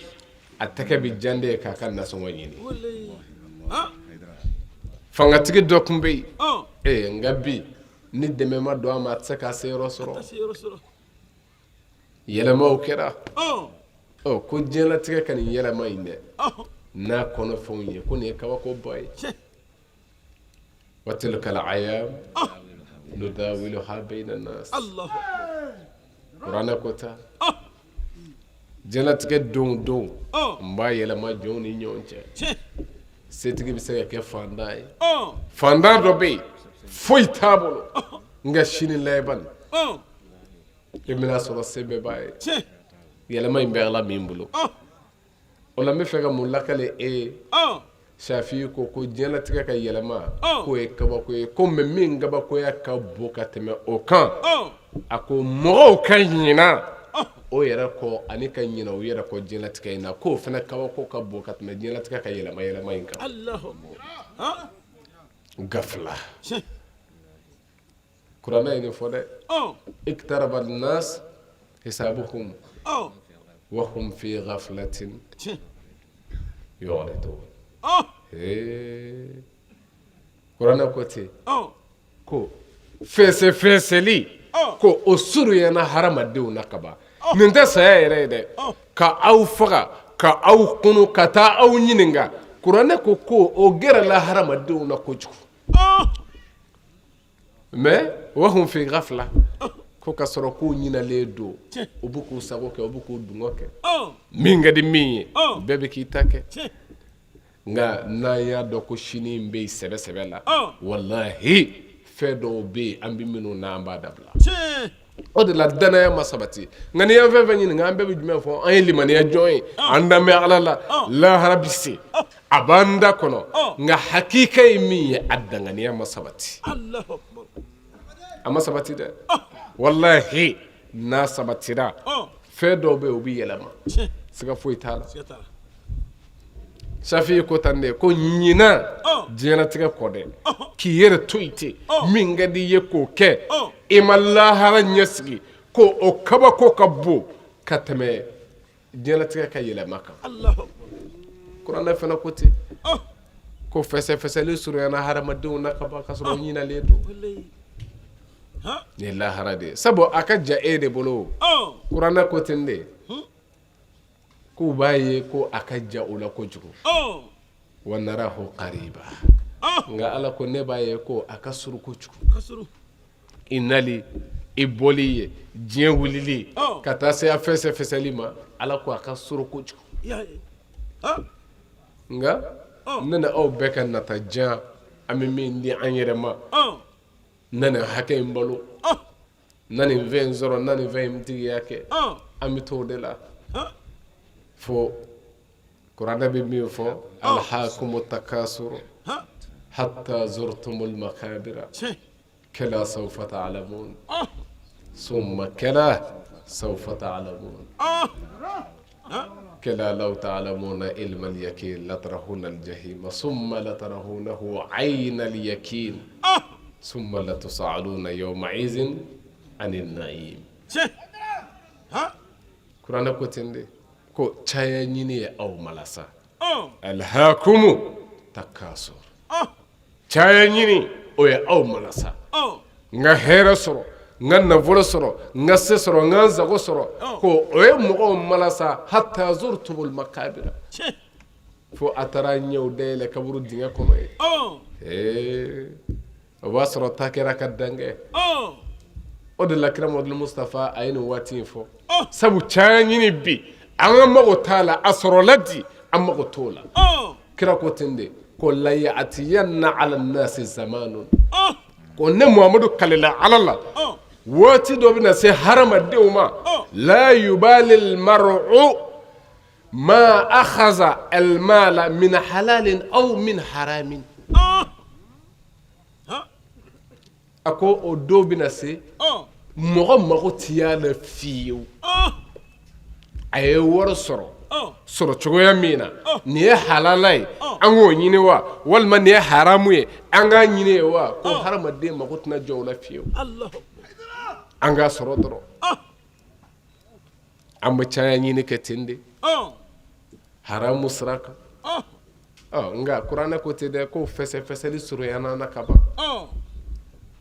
a tɛgɛ bɛ jan de ye k'a ka nasɔngɔ ɲini. Fangatigi dɔ tun bɛ yen ee, nka bi ni dɛmɛ ma don a ma, a tɛ se k'a seyɔrɔ sɔrɔ. Yɛlɛmaw kɛra. Ɔ, ko diɲɛlatigɛ ka nin yɛlɛma in dɛ n'a kɔnɔfɛnw ye, ko nin ye kabakoba ye. Wa tilkal ayam nudawiluha bayna nas. Kuranɛ ko ta diɲɛlatigɛ don don n b'a yɛlɛma jɔnw ni ɲɔgɔn cɛ. Setigi bɛ se ka kɛ fantan ye, fantan dɔ bɛ yen foyi t'a bolo, nka sini laban i bɛna sɔrɔ se bɛɛ b'a ye. Yɛlɛma in bɛ Ala min bolo. O la n bɛ fɛ ka mun lakale e ye? Shafi ko ko diɲɛlatigɛ ka yɛlɛma, k'o ye kabako ye, ko mais min kabakoya ka bon ka tɛmɛ o kan, a ko mɔgɔw ka ɲina o yɛrɛ kɔ ani ka ɲina u yɛrɛ kɔ diɲɛlatigɛ in na, k'o fana kabako ka bon ka tɛmɛ diɲɛlatigɛ ka yɛlɛma yɛlɛma in kan. Gafila, Kuranɛ ye nin fɔ dɛ. Iktaraba nas hisabuhum wa hum fi ghaflatin yu'ridun. Ee, kuranɛ ko ten ko fɛsɛfɛsɛli ko o surunyana hadamadenw na kaban. Nin tɛ saya yɛrɛ ye dɛ, ka aw faga, ka aw kunu, ka taa aw ɲininka. Kuranɛ ko ko o gɛrɛla hadamadenw na kojugu. Mais wa hum fi ghafla, ko ka sɔrɔ k'u ɲinalen don, u bɛ k'u sago kɛ, u bɛ k'u dungɔ kɛ, min ka di min ye, bɛɛ bɛ k'i ta kɛ. Nka n'an y'a dɔn ko sini bɛ yen sɛbɛ sɛbɛ la, walahi, fɛn dɔw bɛ yen an bɛ minnu na, an b'a dabila. O de la dannaya ma sabati. Nka n'i y'an fɛn fɛn ɲininka, an bɛɛ bɛ jumɛn fɔ? An ye limaniya jɔn ye, an dan bɛ Ala la, lahara bɛ se, a b'an da kɔnɔ, nka hakika ye min ye, a danganiya ma sabati, a ma sabati dɛ. Walahi, n'a sabatira, fɛn dɔw bɛ yen, u bɛ yɛlɛma, siga foyi t'a la. Safi ko tan de ko ɲina diɲɛlatigɛ kɔ dɛ, k'i yɛrɛ to yen ten, min ka di i ye k'o kɛ, i ma lahara ɲɛsigi, ko o kabako ka bon ka tɛmɛ diɲɛlatigɛ ka yɛlɛma kan. Kuranɛ fana ko ten ko fɛsɛfɛsɛli surunyana hadamadenw na ka ban, ka sɔrɔ ɲinalen don. Nin ye lahara de ye, sabu a ka ja e de bolo. Kuranɛ ko ten de k'u b'a ye ko a ka ja u la kojugu. Wa narahu qariba, nka Ala ko ne b'a ye ko a ka surun kojugu. I nali, i bɔli ye, diɲɛ wulili ka taa se a fɛsɛfɛsɛli ma, Ala ko a ka surun kojugu. Nka ne ni aw bɛɛ ka nata jan, an bɛ min di an yɛrɛ ma, n na nin hakɛ in balo, n na nin fɛn in sɔrɔ, n na nin fɛn in tigiya kɛ. An bɛ to o de la fo kuranɛ bɛ min fɔ alhakumu takasuru hatta zurtumul makabira kala sawfa ta'lamun summa kala sawfa ta'lamun kala law ta'lamuna ilmal yakin latarawunnal jahima summa latarawunnahu aynal yakin summa latusaluna yawma izin anin na'im kuranɛ ko ten de ko caya ɲini ye aw malasa alhakumu takasur caya ɲini o ye aw malasa n ka hɛrɛ sɔrɔ n ka nafolo sɔrɔ n ka se sɔrɔ n ka n sago sɔrɔ ko o ye mɔgɔw malasa hatta zurtumul makabira fo a taara ɲɛw dayɛlɛ kaburu dingɛ kɔnɔ ye ee o b'a sɔrɔ ta kɛra ka dan kɛ o de la kira Muhamadu Mustafa a ye nin waati in fɔ sabu caya ɲini bi an ka mago t'a la a sɔrɔla di an mago t'o la kira ko ten de ko la ya'tiyanna ala nasi zamanun ko ne Muhamadu kalila ala la waati dɔ bɛna se hadamadenw ma la yubali mar'u ma akhaza al-mala min halalin aw min haramin a ko o don bɛna se mɔgɔ mago ti y'a la fiyewu a ye wari sɔrɔ sɔrɔ cogoya min na nin ye halala ye an k'o ɲini wa walima nin ye haramu ye an k'a ɲini ye wa ko hadamaden mago tɛna jɔ o la fiyewu an k'a sɔrɔ dɔrɔn an bɛ caya ɲini kɛ ten de haramu sira kan nka kuranɛ ko ten dɛ ko fɛsɛfɛsɛli surunyana na ka ban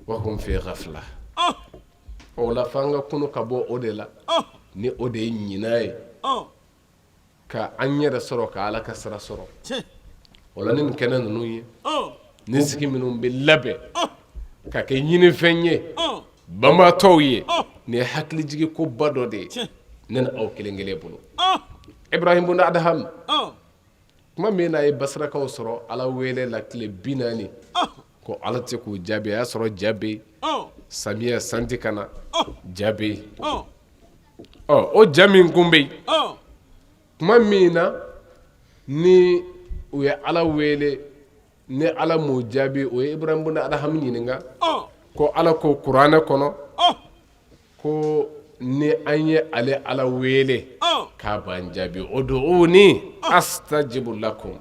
wa hum fi ghafla o la f'an ka kunu ka bɔ o de la ni o de ye ɲinan ye ka an yɛrɛ sɔrɔ ka ala ka sira sɔrɔ o la ni nin kɛnɛ ninnu ye ni sigi minnu bɛ labɛn ka kɛ ɲinifɛn ye banbaatɔw ye nin ye hakilijigi koba dɔ de ye ne ni aw kelen kelen bolo Ibrahim bun Adham tuma min n'a ye basirakaw sɔrɔ ala wele la tile 40 ko ala tɛ k'u jaabi a y'a sɔrɔ ja bɛ yen samiya sanji ka na ja bɛ yen ɔ o ja min kun bɛ yen tuma min na ni u ye ala wele ni ala m'u jaabi o ye Ibrahim bun Adham ɲininka ko ala ko kuranɛ kɔnɔ ko ni an ye ale ala wele k'a b'an jaabi ud'uni astajibu lakum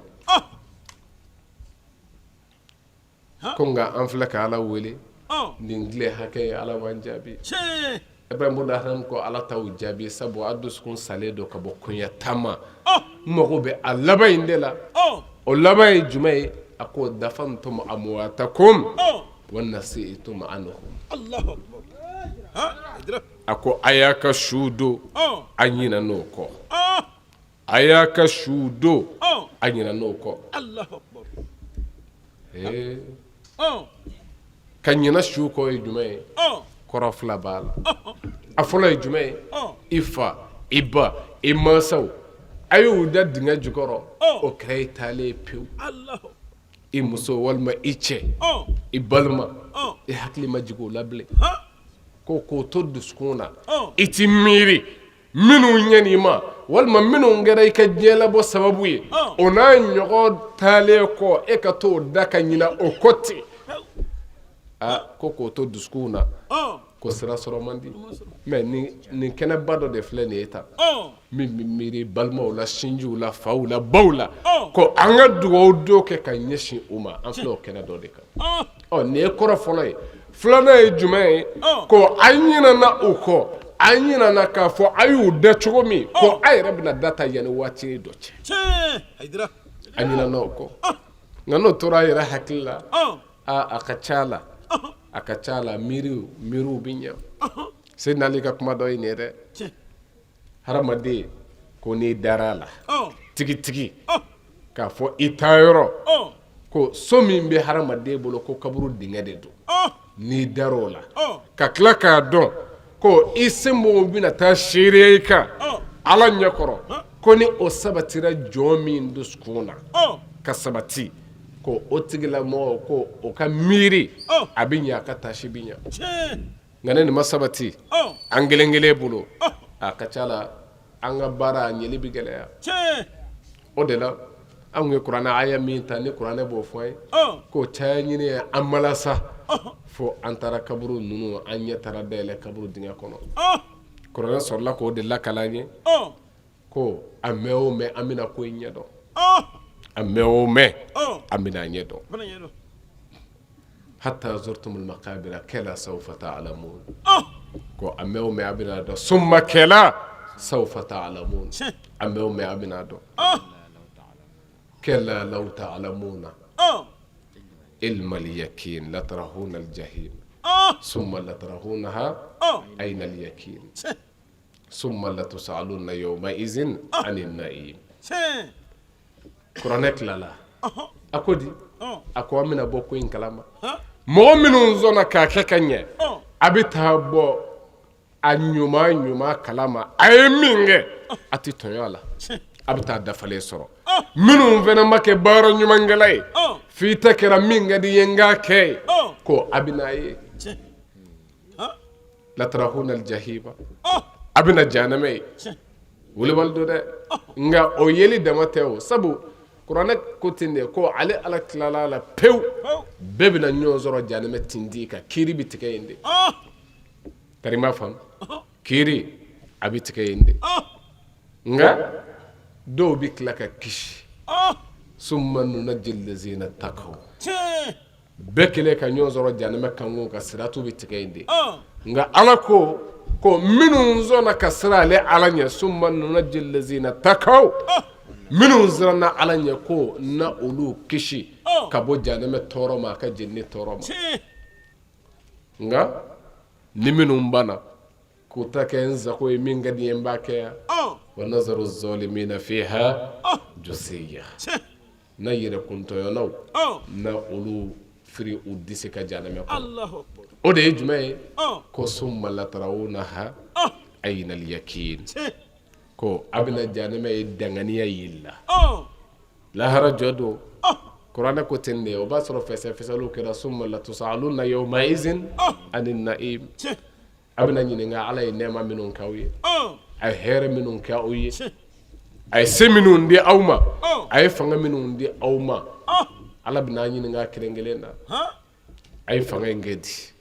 ko nka an filɛ ka ala wele nin tile hakɛ ye ala m'an jaabi Ibrahim bun Adham ko ala t'aw jaabi sabu a dusukun salen don ka bɔ koɲɛ tan ma n mago bɛ a laban in de la o laban ye jumɛn ye a ko dafantum amwatakum wa nasitum anhum a ko a y'a ka suw don a ɲinɛn'o kɔ a y'a ka suw don a ɲinɛn'o kɔ ee ka ɲinɛ su kɔ ye jumɛn ye kɔrɔ fila b'a la a fɔlɔ ye jumɛn ye i fa i ba i mansaw a y'u da dingɛ jukɔrɔ o kɛra i taalen ye pewu i muso walima i cɛ i balima i hakili ma jigin o la bilen ko k'o to dusukun na i ti miiri minnu ɲɛn'i ma walima minnu kɛra i ka diɲɛlabɔ sababu ye o n'a ɲɔgɔn taalen kɔ e ka t'o da ka ɲina o kɔ ten aa ko k'o to dusukun na ko sira sɔrɔ man di mais nin kɛnɛba dɔ de filɛ nin ye tan min bɛ miiri balimaw la sinjiw la faw la baw la ko an ka dugawu don kɛ ka ɲɛsin u ma an filɛ o kɛnɛ dɔ de kan ɔ nin ye kɔrɔ fɔlɔ ye filanan ye jumɛn ye ko an ɲinɛna u kɔ an ɲinɛna k'a fɔ a y'u da cogo min ko a yɛrɛ bɛna da ta yanni waati dɔ cɛ an ɲinɛna o kɔ nka n'o tora a yɛrɛ hakili la a ka ca la a ka ca la miiriw miiriw bɛ ɲɛ Seydina Ali ka kuma dɔ ye nin ye dɛ hadamaden ko n'i dara a la tigitigi k'a fɔ i taayɔrɔ ko so min bɛ hadamaden bolo ko kaburu dingɛ de don n'i dara o la ka tila k'a dɔn ko i senbonw bɛna taa seereya i kan ala ɲɛkɔrɔ ko ni o sabatira jɔn min dusukun na ka sabati ko o tigilamɔgɔ ko o ka miiri a bɛ ɲɛ a ka taasi bɛ ɲɛ nka ni nin ma sabati an kelen kelen bolo A ka ca la an ka baara a ɲɛli bɛ gɛlɛya. O de la anw ye kuranɛ aya min ta, ni kuranɛ b'o fɔ an ye k'o caya ɲini ye an malasa fo an taara kaburu ninnu, an ɲɛ taara dayɛlɛ kaburu dingɛ kɔnɔ. Kuranɛ sɔrɔla k'o de lakali an ye ko a mɛn o mɛn, an bɛna ko in ɲɛdɔn. A mɛn o mɛn, an bɛna a ɲɛdɔn. Hatta zurtumul maqabira kalla sawfa ta'lamun. Ko a mɛn o mɛn, a bɛna dɔn. Summa kalla sawfa ta'lamun. A mɛn o mɛn, a bɛna dɔn. Kalla law ta'lamuna ilmal yaqin latarawunna al-jahim summa latarawunnaha aynal yaqin summa latus'alunna yawma izin anin na'im. Kuranɛ tilala a ko di, a ko an bɛna bɔ ko in kalama. Mɔgɔ minnu sɔnna k'a kɛ ka ɲɛ, a bɛ taa bɔ a ɲuman ɲuman kalama. A ye min kɛ, a tɛ tɔɲɔ a la, a bɛ taa dafalen sɔrɔ. Minnu fana ma kɛ baara ɲumankɛla ye, f'i ta kɛra min ka di ye n k'a kɛ ye, ko a bɛ n'a ye latarawunna aljahima, a bɛna jahanama ye. Wulibali don dɛ, nka o yeli dama tɛ o, sabu kuranɛ ko ten de ko ale Ala tilala a la pewu, bɛɛ bɛna ɲɔgɔn sɔrɔ jahanama tindi kan. Kiiri bɛ tigɛ yen de. Tari m'a faamu, kiiri a bɛ tigɛ yen de, nka dɔw bɛ tila ka kisi. Summa nunajji lazina takaw. Bɛɛ kɛlen ka ɲɔgɔn sɔrɔ jahanama kankun kan, siratu bɛ tigɛ yen de. Nka Ala ko ko minnu sɔnna ka siran ale Ala ɲɛ, summa nunajji lazina takaw, minnu siranna Ala ɲɛ, ko na olu kisi ka bɔ jahanama tɔɔrɔ ma, a ka jenini tɔɔrɔ ma. Nka ni minnu banna k'u ta kɛ n sago ye, min ka di n ye n b'a kɛ yan, wa nazaru zalimina fiha jasiya, na yɛrɛkuntɔɲɔnaw na olu firi u disi kan jahanama kɔnɔ. O de ye jumɛn ye? Ko summa latarawunnaha aynal yakin, ko a bɛna jahanama ye danganiya yeli la lahara jɔ don. Kuranɛ ko ten de. O b'a sɔrɔ fɛsɛfɛsɛliw kɛra. Summa latusalunna yawma izin anin naim, a bɛna ɲininka Ala ye nɛɛma minnu k'aw ye, a ye hɛrɛ minnu kɛ aw ye, a ye se minnu di aw ma, a ye fanga minnu di aw ma. Ala bɛna a ɲininka kelen kelen na: a ye fanga in kɛ di?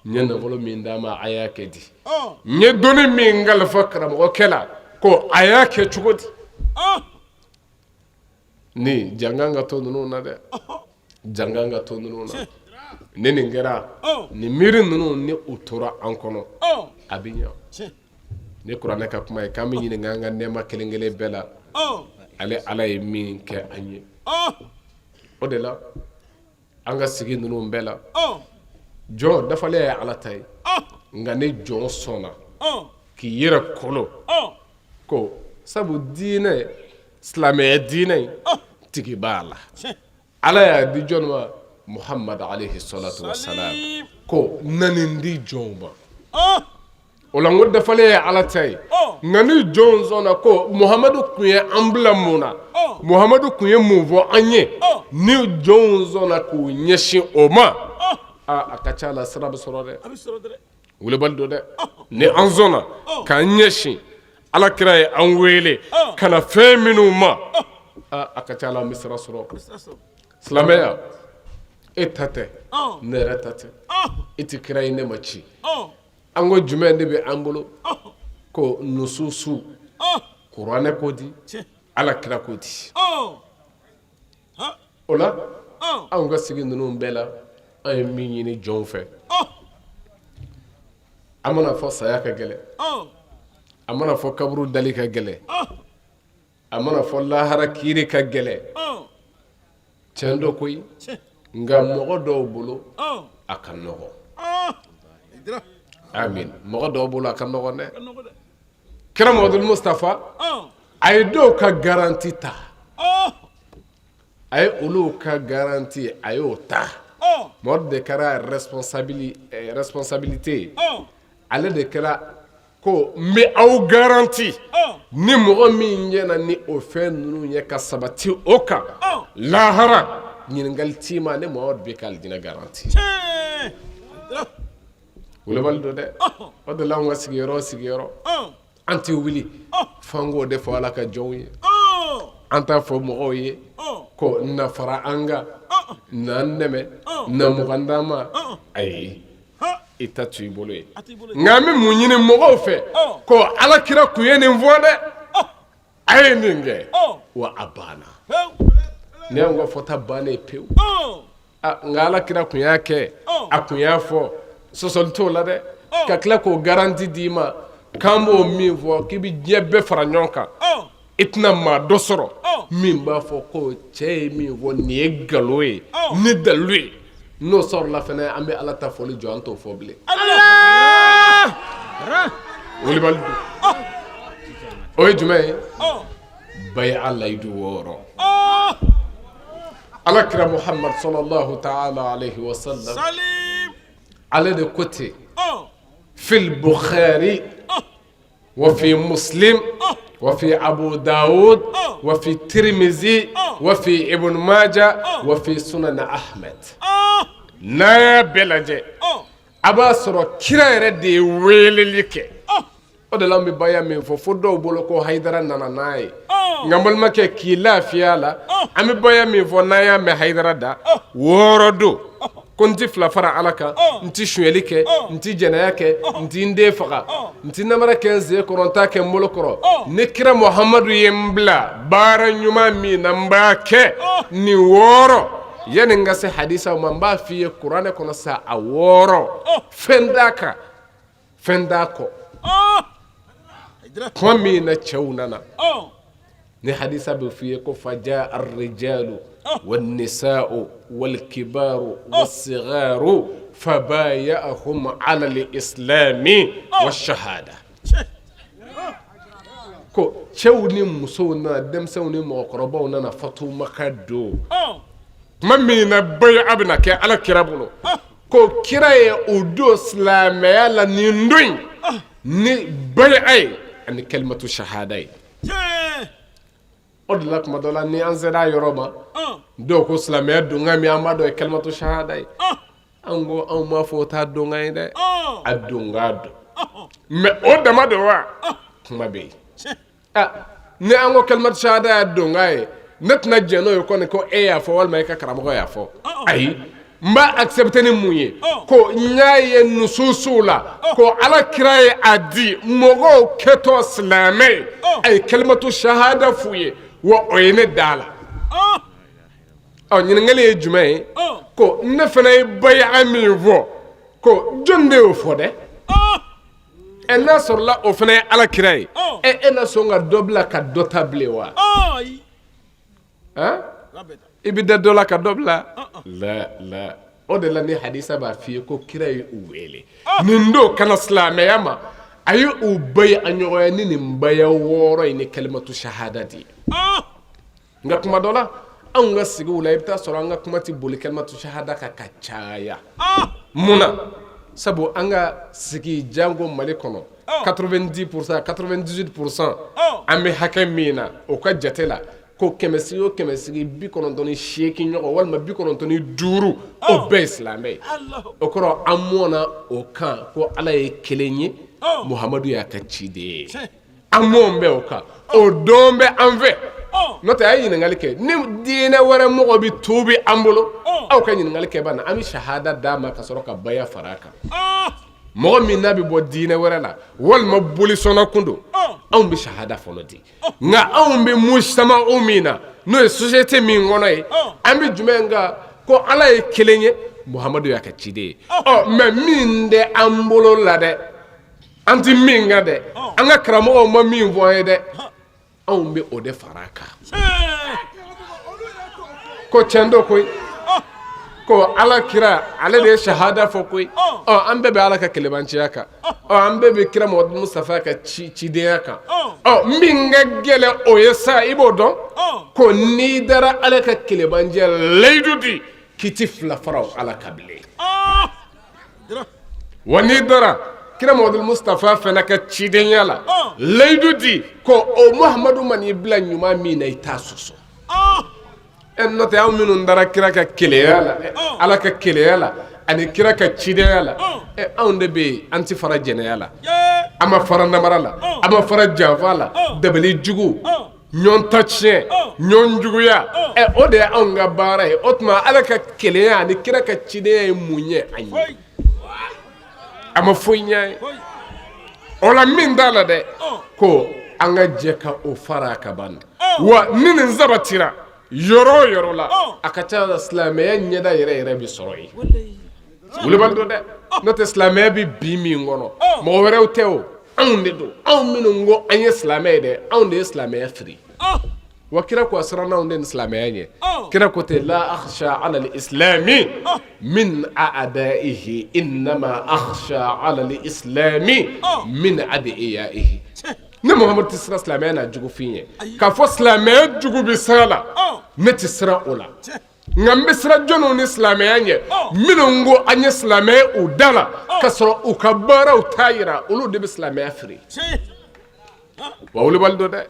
N ye nafolo min d'a ma, a y'a kɛ di? N ye dɔnni min kalifa karamɔgɔkɛ la, ko a y'a kɛ cogo di? Ni jankan ka to ninnu na dɛ, jankan ka to ninnu na. Ni nin kɛra, nin miiri ninnu ni u tora an kɔnɔ, a bɛ ɲɛ. Ni kuranɛ ka kuma ye k'an bɛ ɲininka an ka nɛɛma kelen kelen bɛɛ la, ale Ala ye min kɛ an ye. O de la an ka sigi ninnu bɛɛ la, jɔn dafalen ye Ala ta ye. Nka ni jɔn sɔnna k'i yɛrɛ kolo ko sabu diinɛ, silamɛya diinɛ in tigi b'a la, Ala y'a di jɔn ma? Muhamadu alayhi salatu wasalam, ko na nin di jɔnw ma. O la n ko dafalen ye Ala ta ye. Nka ni jɔn sɔnna ko Muhamadu tun ye an bila mun na, Muhamadu tun ye mun fɔ an ye, ni jɔnw sɔnna k'u ɲɛsin o ma, aa, a ka ca la sira bɛ sɔrɔ dɛ. Wulibali don dɛ. Ni an sɔnna k'an ɲɛsin Ala kira ye an wele ka na fɛn minnu ma, a ka ca la an bɛ sira sɔrɔ. Silamɛya, e ta tɛ, ne yɛrɛ ta tɛ. E tɛ kira ye, ne ma ci. An ko jumɛn de bɛ an bolo? Ko nususu, kuranɛ ko di, Ala kira ko di. O la anw ka sigi ninnu bɛɛ la, an ye min ɲini jɔnw fɛ, a mana fɔ saya ka gɛlɛn, a mana fɔ kaburu dali ka gɛlɛn, a mana fɔ lahara kiiri ka gɛlɛn, tiɲɛ don koyi. Nka mɔgɔ dɔw bolo a ka nɔgɔn. Amin. Mɔgɔ dɔw bolo a ka nɔgɔn dɛ. Kira Muhamadu Mustafa, a ye dɔw ka garanti ta, a ye olu ka garanti, a y'o ta. Mamadu de kɛra responsabilité ye. Ale de kɛra ko n bɛ aw garanti, ni mɔgɔ min ɲɛna ni o fɛn ninnu ye ka sabati o kan, lahara ɲininkali t'i ma, ne Mamadu bɛ ka alijinɛ garanti. Wulibali don dɛ. O de la anw ka sigiyɔrɔ sigiyɔrɔ. An tɛ wuli f'an k'o de fɔ Ala ka jɔnw ye an t'a fɔ mɔgɔw ye ko na fara an kan na an dɛmɛ na 20 d'an ma ayi i ta to i bolo ye nka an bɛ mun ɲini mɔgɔw fɛ ko Ala kira tun ye nin fɔ dɛ a ye nin kɛ wa a banna ni y'anw ka fɔta bannen pewu nka ala kira tun y'a kɛ a tun y'a fɔ sɔsɔli t'o la dɛ ka tila k'o garanti d'i ma k'an b'o min fɔ k'i bɛ diɲɛ bɛɛ fara ɲɔgɔn kan i tɛna maa dɔ sɔrɔ min b'a fɔ ko cɛ ye min fɔ nin ye nkalon ye ni dalilu ye n'o sɔrɔla fana an bɛ ala ta fɔli jɔ an t'o fɔ bilen wulibali don o ye jumɛn ye baya layidu 6 ala kira muhamad sallallahu ta'ala alayhi wa sallam ale de ko ten fil bukhari wa fi muslim wa fi abu dawud wa fi tirimizi wa fi ibn maja wa fi sunan ahmed n'a y'a bɛɛ lajɛ a b'a sɔrɔ kira yɛrɛ de ye weleli kɛ o de la an bɛ baya min fɔ fo dɔw bolo ko hayidara nana n'a ye nka n balimakɛ k'i lafiya la an bɛ baya min fɔ n'an y'a mɛn hayidara da 6 don ko n tɛ fila fara ala kan n tɛ sonyali kɛ n tɛ jɛnɛya kɛ n tɛ n den faga n tɛ namara kɛ n sen kɔrɔ n t'a kɛ n bolo kɔrɔ ni kira muhamadu ye n bila baara ɲuman min na n b'a kɛ nin 6 yanni n ka se hadisaw ma n b'a f'i ye kuranɛ kɔnɔ sa a 6 fɛn t'a kan fɛn t'a kɔ tuma min na cɛw nana ni hadisa bɛ f'i ye ko faja arrijalu wannisa'u walkibaru wassigaru fabaya'ahum ala lislami washahada ko cɛw ni musow nana denmisɛnw ni mɔgɔkɔrɔbaw nana fatu maka don tuma min na baya bɛna kɛ ala kira bolo ko kira ye u don silamɛya la nin don in ni baya ye ani kalimatu shahada ye o de la tuma dɔ la ni an sera a yɔrɔ ma dɔw ko silamɛya donkan min an b'a dɔn ye kalimatu shahada ye an ko anw m'a fɔ o t'a donkan ye dɛ a donkan don mais o dama don wa kuma bɛ yen ni an ko kalimatu shahada y'a donkan ye ne tɛna jɛn n'o ye kɔni ko e y'a fɔ walima e ka karamɔgɔ y'a fɔ ayi n b'a accepter ni mun ye ko n y'a ye nususuw la ko ala kira ye a di mɔgɔw kɛtɔ silamɛ ye a ye kalimatu shahada f'u ye wa o ye ne da la ɔ ɲininkali ye jumɛn ye ko ne fana ye baya min fɔ ko jɔn de y'o fɔ dɛ ɛ n'a sɔrɔla o fana ye ala kira ye ɛ e na sɔn ka dɔ bila ka dɔ ta bilen wa i bɛ da dɔ la ka dɔ bila la la o de la ni hadisa b'a f'i ye ko kira ye u wele nin don ka na silamɛya ma a ye u baya a ɲɔgɔnya ni nin baya 6 in ni kalimatu shahada de ye nka kuma dɔ la anw ka sigiw la i bɛ taa sɔrɔ an ka kuma tɛ boli kalimatu shahada kan ka caya mun na sabu an ka sigi janko mali kɔnɔ 90 pourcent 98 pourcent an bɛ hakɛ min na o ka jate la ko kɛmɛsigi o kɛmɛsigi 98 ɲɔgɔn walima 95 o bɛɛ ye silamɛ ye o kɔrɔ an mɔna o kan ko ala ye kelen ye muhamadu y'a ka ciden ye an mɔn bɛ o kan o dɔn bɛ an fɛ n'o tɛ a ye ɲininkali kɛ ni diinɛ wɛrɛ mɔgɔ bɛ tuubi an bolo aw ka ɲininkali kɛ bana an bɛ shahada d'a ma ka sɔrɔ ka baya fara a kan mɔgɔ min n'a bɛ bɔ diinɛ wɛrɛ la walima bolisɔnna kun don anw bɛ shahada fɔlɔ di nka anw bɛ mujtama min na n'o ye société min kɔnɔ ye an bɛ jumɛn kan ko ala ye kelen ye muhamadu y'a ka ciden ye ɔ mais min tɛ an bolo la dɛ an tɛ min kan dɛ an ka karamɔgɔw ma min fɔ an ye dɛ anw bɛ o de fara a kan ko tiɲɛ don koyi ko ala kira ale de ye shahada fɔ koyi ɔ an bɛɛ bɛ ala ka kelenbanciya kan ɔ an bɛɛ bɛ kira muhamadu mustafa ka cidenya kan ɔ min ka gɛlɛn o ye sa i b'o dɔn ko n'i dara ala ka kelenbanciya layidu di k'i ti fila fara o ala kan bilen wa n'i dara kira muhamadu mustafa fana ka cidenya la layidu di ko o muhamadu man'i bila ɲuman min na i t'a sɔsɔ ɛ n'o tɛ anw minnu dara kira ka kelenya la ala ka kelenya la ani kira ka cidenya la ɛ anw de bɛ yen an ti fara jɛnɛya la A ma fara namara la, a ma fara janfa la, dabali jugu, ɲɔgɔn ta tiɲɛ, ɲɔgɔn juguya, ɛ o de ye anw ka baara ye. O tuma Ala ka kelenya ani kira ka cidenya ye mun ɲɛ an ye? A ma foyi ɲɛ an ye. O la min t'a la dɛ, ko an ka jɛ ka o fara a kan ban. Wa ni nin sabatira yɔrɔ o yɔrɔ la, a ka ca la silamɛya ɲɛda yɛrɛ yɛrɛ bɛ sɔrɔ yen. Wulibali don dɛ, n'o tɛ silamɛya bɛ bi min kɔnɔ, mɔgɔ wɛrɛw tɛ o, anw de don. Anw minnu ko an ye silamɛ ye dɛ, anw de ye silamɛya firi. Wa kira ko a siranna anw de ni silamɛya ɲɛ. Kira ko ten, la akhsha ala al-islami min a'daihi innama akhsha ala al-islami min adiyaihi. Ne Muhamadu tɛ siran silamɛya n'a jugufin ye. K'a fɔ silamɛya jugu bɛ sira la, ne tɛ siran o la. Nka n bɛ siran jɔnw ni silamɛya ɲɛ? Minnu ko an ye silamɛ ye u da la, ka sɔrɔ u ka baaraw t'a jira, olu de bɛ silamɛya firi. Wa wulibali don dɛ,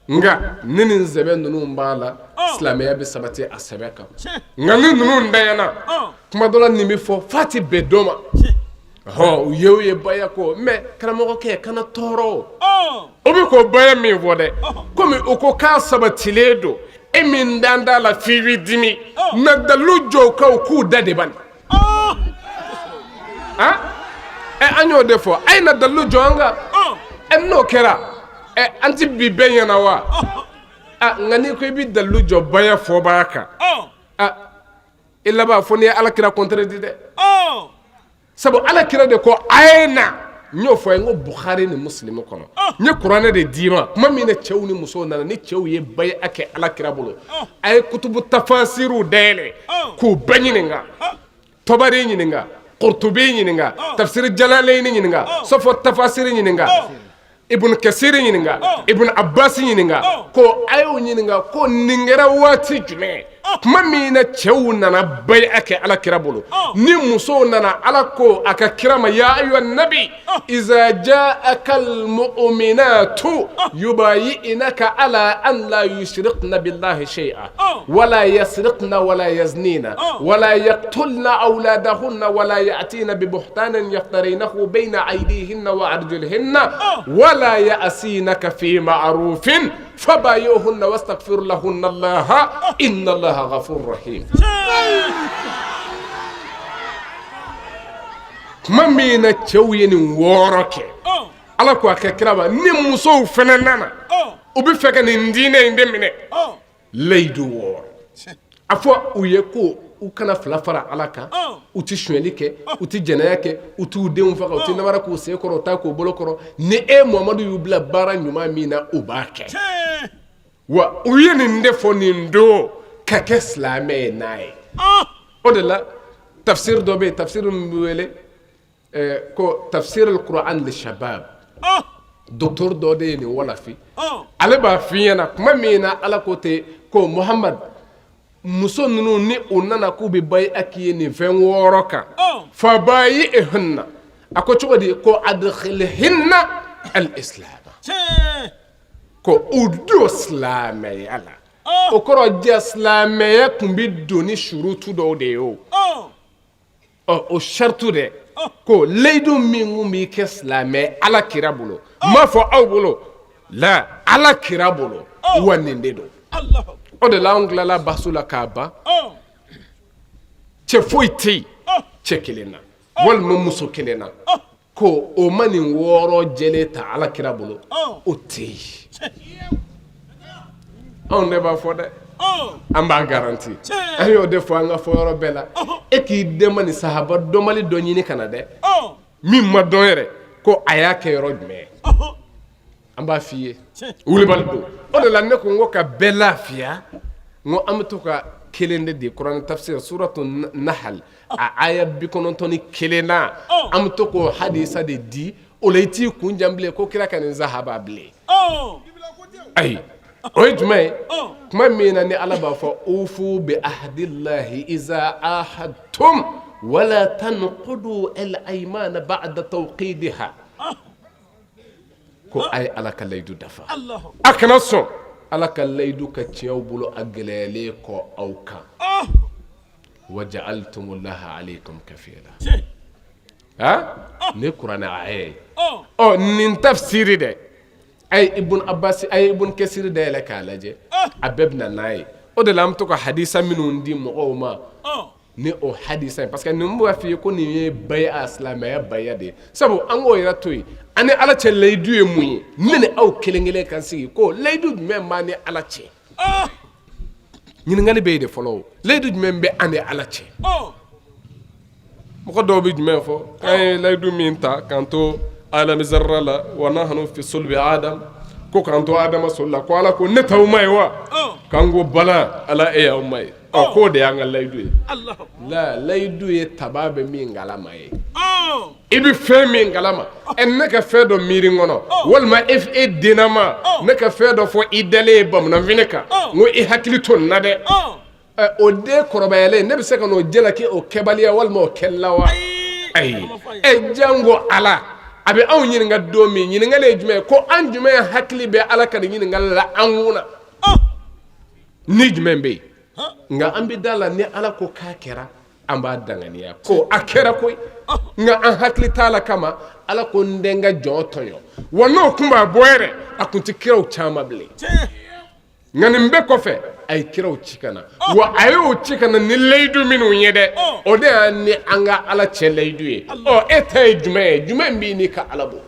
nka ni nin sɛbɛ ninnu b'a la, silamɛya bɛ sabati a sɛbɛ kan. Nka ni ninnu dayana, kuma dɔ la nin bɛ fɔ f'a tɛ bɛn dɔ ma. Hɔn, u ye u ye baya ko mais karamɔgɔkɛ kana tɔɔrɔ. O bɛ k'o baya min fɔ dɛ, komi u ko k'a sabatilen don, e min dan t'a la f'i b'i dimi, na dalilu jɔ u kan, u k'u da de ban. Ɛ, an y'o de fɔ, a ye na dalilu jɔ an kan. Ɛ, n'o kɛra, ɛ, an tɛ bi bɛɛ ɲɛna wa? Nka n'i ko i bɛ dalilu jɔ baya fɔbaa kan, i laban fo n'i ye Ala kira contredit dɛ. Sabu Ala kira de ko a ye na. N y'o fɔ ye, n ko Bukhari ni Muslim kɔnɔ, n ye kuranɛ de d'i ma. Tuma min na cɛw ni musow nana, ni cɛw ye baya kɛ Ala kira bolo, a ye kutubu tafasiriw dayɛlɛ k'u bɛɛ ɲininka, Tɔbari ɲininka, Kurtubi ɲininka, tafsiri Jalalaini ɲininka, sɔfɔ tafasiri ɲininka, Ibn Kasiri ɲininka, Ibn Abbas ɲininka, ko a y'o ɲininka ko nin kɛra waati jumɛn? Tuma min na cɛw nana baya kɛ Ala kira bolo, ni musow nana, Ala ko a ka kira ma, ya ayuha nabi iza jaaka almu'minatu yubayi'naka ala an la yushrikna billahi shay'a wala yasrikna wala yaznina wala yaqtulna awladahunna wala ya'tina bibuhtanin yaftarinahu bayna aydihinna wa arjulihinna wala ya'sinaka fi ma'rufin fabayi'hunna wastaghfir lahunna allaha inna allaha ghafurur rahim. Tuma min na cɛw ye nin wɔɔrɔ kɛ, Ala ko a ka kira ma, ni musow fana nana, u bɛ fɛ ka nin diinɛ in de minɛ, layidu wɔɔrɔ a fɔ u ye ko u kana fila fara Ala kan, u tɛ sonyali kɛ, u tɛ jɛnɛya kɛ, u t'u denw faga, u tɛ namara k'u sen kɔrɔ, u t'a k'u bolo kɔrɔ. Ni e Muhamadu y'u bila baara ɲuman min na, u b'a kɛ. Wa u ye nin de fɔ nin don ka kɛ silamɛ ye n'a ye. O de la tafsir dɔ bɛ yen, tafsir min bɛ wele ko tafsir al-Quran li shabab, docteur dɔ de ye nin walafi. Ale b'a f'i ɲɛna tuma min na Ala ko ten ko Muhamad, muso ninnu ni u nana k'u bɛ baya k'i ye nin fɛn wɔɔrɔ kan, fabayi'hunna, a ko cogo di? Ko adkhilhinna al-islam, ko u don silamɛya la. O kɔrɔ jɛ, silamɛya tun bɛ don ni surutu dɔw de ye. O ɔ o saritu dɛ, ko layidu min kun b'i kɛ silamɛ Ala kira bolo, n m'a fɔ aw bolo la, Ala kira bolo, wa nin de don. O de la anw tilala basu la k'a ban, cɛ foyi tɛ yen cɛ kelen na walima muso kelen na ko o ma nin wɔɔrɔ jɛlen ta Ala kira bolo, o tɛ yen. Anw de b'a fɔ dɛ, an b'a garanti, an y'o de fɔ an ka fɔ yɔrɔ bɛɛ la. E k'i dɛmɛ ni sahaba dɔnbali dɔ ɲini ka na dɛ, min ma dɔn yɛrɛ ko a y'a kɛ yɔrɔ jumɛn, an b'a f'i ye wulibali don. O de la ne ko n ko ka bɛɛ lafiya, n ko an bɛ to ka kelen de di, kuranɛ tafsir suratu nahal a aya 91 na, an bɛ to k'o hadisa de di. O la i t'i kun jan bilen ko kira ka nin sahaba bilen. Ayi, o ye jumɛn ye? Tuma min na ni Ala b'a fɔ ufu bi ahdillahi iza ahadtum wala tanqudu al aymana ba'da tawqidiha, ko a ye Ala ka layidu dafa, a kana sɔn Ala ka layidu ka tiɲɛ aw bolo a gɛlɛyalen kɔ aw kan. Wa ja'altumullaha alaykum kafila. Ha, ne kuranɛ aya ye. Ɔ nin tafsiri dɛ, a ye Ibun Abasi, a ye Ibun Kesiri dayɛlɛ k'a lajɛ, a bɛɛ bɛ na n'a ye. O de la an bɛ to ka hadisa minnu di mɔgɔw ma ni o hadisa ye, parce que ninnu b'a f'i ye ko nin ye baya, silamɛya baya de ye. Sabu an k'o yɛrɛ to yen, an ni Ala cɛ layidu ye mun ye? Ne ni aw kelen kelen ka sigi ko layidu jumɛn b'an ni Ala cɛ? Ɲininkali bɛ yen de fɔlɔ, layidu jumɛn bɛ an ni Ala cɛ? Mɔgɔ dɔw bɛ jumɛn fɔ? K'an ye layidu min ta k'an to alami zarra la, wa nahnu fi sulbi adam, ko k'an to adama soli la, ko Ala ko ne t'aw ma ye wa? K'an ko bala, Ala e y'anw ma ye. Ɔ k'o de y'an ka layidu ye. La layidu ye tabaa bɛ min kalama ye, i bɛ fɛn min kalama. Ɛ ne ka fɛn dɔ miiri n kɔnɔ, walima e dennama ne ka fɛn dɔ fɔ i dalen ye bamananfini kan, n ko i hakili to nin na dɛ. O den kɔrɔbayalen, ne bɛ se ka n'o jalaki o kɛbaliya walima o kɛli la wa? Ayi. Ɛ janko Ala a bɛ anw ɲininka don min, ɲininkali ye jumɛn ye? Ko an jumɛn hakili bɛ Ala ka nin ɲininkali la an kun na? Ni jumɛn bɛ yen? Nka an bɛ da la, ni Ala ko k'a kɛra, an b'a danganiya ko a kɛra koyi, nka an hakili t'a la kama Ala ko n tɛ n ka jɔn tɔɲɔ. Wa n'o tun b'a bɔ yɛrɛ, a tun tɛ kiraw caman bilen. Nka nin bɛɛ kɔfɛ, a ye kiraw ci ka na. Wa a y'o ci ka na ni layidu minnu ye dɛ, o de y'an ni an ka Ala cɛ layidu ye. Ɔ e ta ye jumɛn ye? Jumɛn b'i n'i ka Ala bɔ?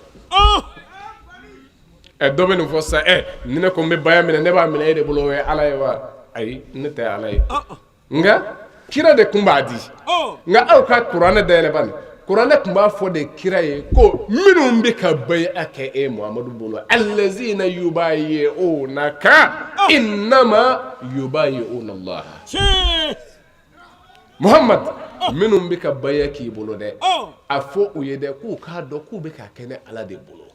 Ɛ dɔ bɛ nin fɔ sisan, ɛ ni ne ko n bɛ baya minɛ, ne b'a minɛ e de bolo, o ye Ala ye wa? Ayi, ne tɛ Ala ye, nka kira de tun b'a di. Nka aw ka kuranɛ dayɛlɛ bani, kuranɛ tun b'a fɔ de kira ye ko minnu bɛ ka baya kɛ e Muhamadu bolo, allazina yubayi'unaka innama yubayi'una Allah. Muhamad, minnu bɛ ka baya k'i bolo dɛ, a fɔ u ye dɛ k'u k'a dɔn k'u bɛ k'a kɛ ne Ala de bolo.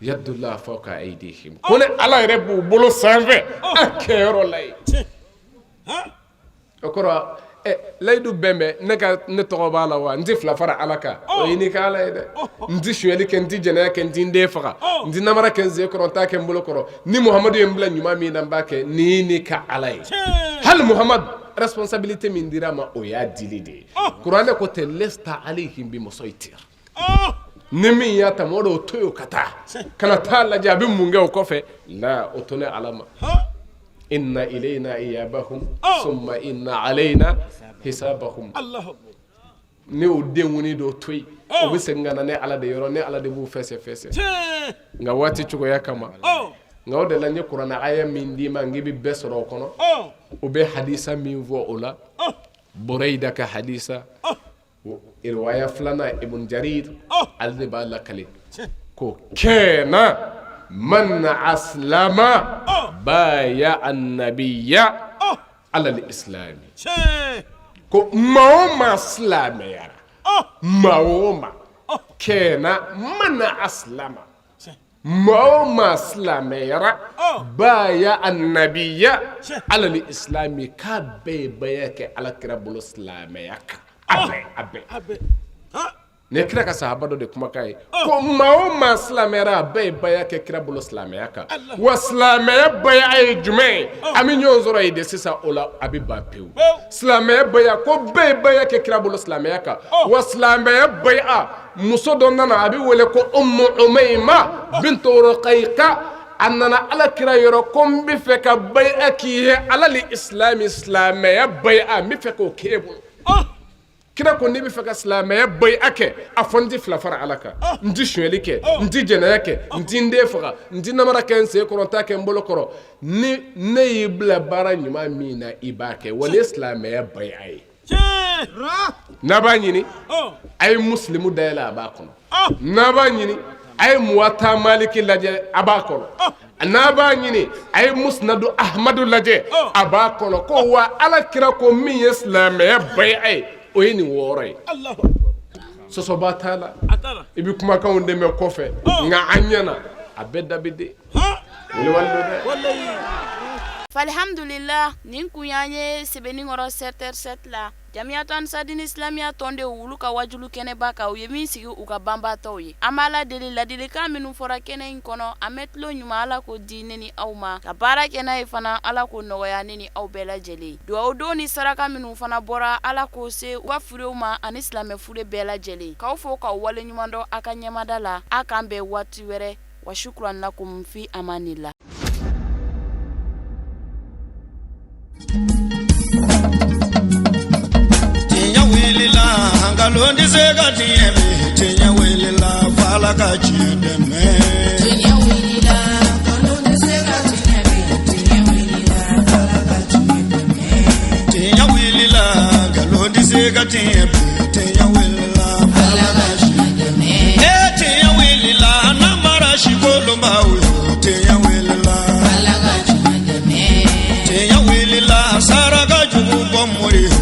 Yadullah fawqa aydihim, ko ne Ala yɛrɛ b'u bolo sanfɛ a kɛyɔrɔ la yen. O kɔrɔ layidu bɛn bɛ ne ka ne tɔgɔ b'a la wa n tɛ fila fara Ala kan, o ye n'i ka Ala ye dɛ. N tɛ sonyali kɛ, n tɛ jɛnɛya kɛ, n tɛ n den faga, n tɛ namara kɛ n sen kɔrɔ, n t'a kɛ n bolo kɔrɔ. Ni Muhamadu ye n bila ɲuman min na, n b'a kɛ. Nin ye n'i ka Ala ye. Hali Muhamadu, responsabilité min dira a ma, o y'a dili de ye. Kuranɛ ko tɛ lesta alayhim bi musaytir. Ni min y'a ta, mɔgɔ dɔw to yen ka taa, kana taa lajɛ a bɛ mun kɛ o kɔfɛ la, o to ne Ala ma. Inna ilayna iyabahum summa inna alayna hisabahum. Ne y'o denkunni dɔ to yen, o bɛ segin ka na ne Ala de yɔrɔ, ne Ala de b'u fɛsɛ fɛsɛ. Nka waati cogoya kama, nka o de la n ye kuranɛ aya min d'i ma, n k'i bɛ bɛɛ sɔrɔ o kɔnɔ. O bɛ hadisa min fɔ o la, Burayida ka hadisa riwaya filanan, Ibn Jarir ale de b'a lakale ko kana man aslama baya annabiya alal islami, ko maa o maa silamɛyara, maa o maa, kana man aslama, maa o maa silamɛyara, baya annabiya alal islami, k'a bɛɛ ye baya kɛ ala kira bolo silamɛya kan. A bɛɛ, a bɛɛ. Nin ye kira ka sahaba dɔ de kumakan ye ko maa o maa silamɛyara, a bɛɛ ye baya kɛ kira bolo silamɛya kan. Wa silamɛya baya ye jumɛn ye? An bɛ ɲɔgɔn sɔrɔ yen de sisan, o la a bɛ ban pewu. Silamɛya baya, ko bɛɛ ye baya kɛ kira bolo silamɛya kan. Wa silamɛya baya, muso dɔ nana, a bɛ wele ko Umu Umayima bintu Ruqayqa, a nana ala kira yɔrɔ ko n bɛ fɛ ka baya k'i ye alal islami, silamɛya baya, n bɛ fɛ k'o k'e bolo. Kira ko n'i bɛ fɛ ka silamɛya baya kɛ, a fɔ n tɛ fila fara ala kan, n tɛ sonyali kɛ, n tɛ jɛnɛya kɛ, n tɛ n den faga, n tɛ namara kɛ n sen kɔrɔ, n t'a kɛ n bolo kɔrɔ. Ni ne y'i bila baara ɲuman min na, i b'a kɛ. Wa nin ye silamɛya baya ye. N'a b'a ɲini, a ye Musilimu dayɛlɛ, a b'a kɔnɔ. N'a b'a ɲini, a ye Muwata Maliki lajɛ, a b'a kɔnɔ. N'a b'a ɲini, a ye Musnadu Ahmadu lajɛ, a b'a kɔnɔ. Ko wa ala kira ko min ye silamɛya baya ye, o ye nin wɔɔrɔ ye. Sɔsɔba t'a la, i bɛ kumakanw dɛmɛ kɔfɛ, nka an ɲɛna a bɛɛ da bɛ den. Alhamdulillah, nin kun y'an ye Sebenikɔrɔ secteur 7 la. Jamiyatu Ansaridini Islamiya tɔndenw olu ka wajulu kɛnɛba kan u ye min sigi u ka banbaatɔw ye. An b'Ala deli ladilikan minnu fɔra kɛnɛ in kɔnɔ, a mɛn tulo ɲuman Ala k'o di ne ni aw ma, ka baara kɛ n'a ye fana Ala k'o nɔgɔya ne ni aw bɛɛ lajɛlen. Dugawu don ni saraka minnu fana bɔra Ala k'o se u ka furew ma ani silamɛ fure bɛɛ lajɛlen. K'aw fo k'aw waleɲumandɔn a ka ɲɛmada la, a k'an bɛn waati wɛrɛ. Wa shukran lakum fi amanillah. Tiɲɛ wulila nkalon tɛ se ka tiɲɛ bi tiɲɛ wulila f'Ala ka tiɲɛ dɛmɛ. Tiɲɛ wulila nkalon tɛ se ka tiɲɛ bi tiɲɛ wulila f'Ala ka tiɲɛ dɛmɛ. Tiɲɛ wulila nkalon tɛ se ka tiɲɛ bi tiɲɛ wulila f'Ala ka tiɲɛ dɛmɛ. Ee tiɲɛ wulila namara sikolonbaw yo tiɲɛ wulila. Ala ka tiɲɛ dɛmɛ. Tiɲɛ wulila saraka jugu bɔ mori.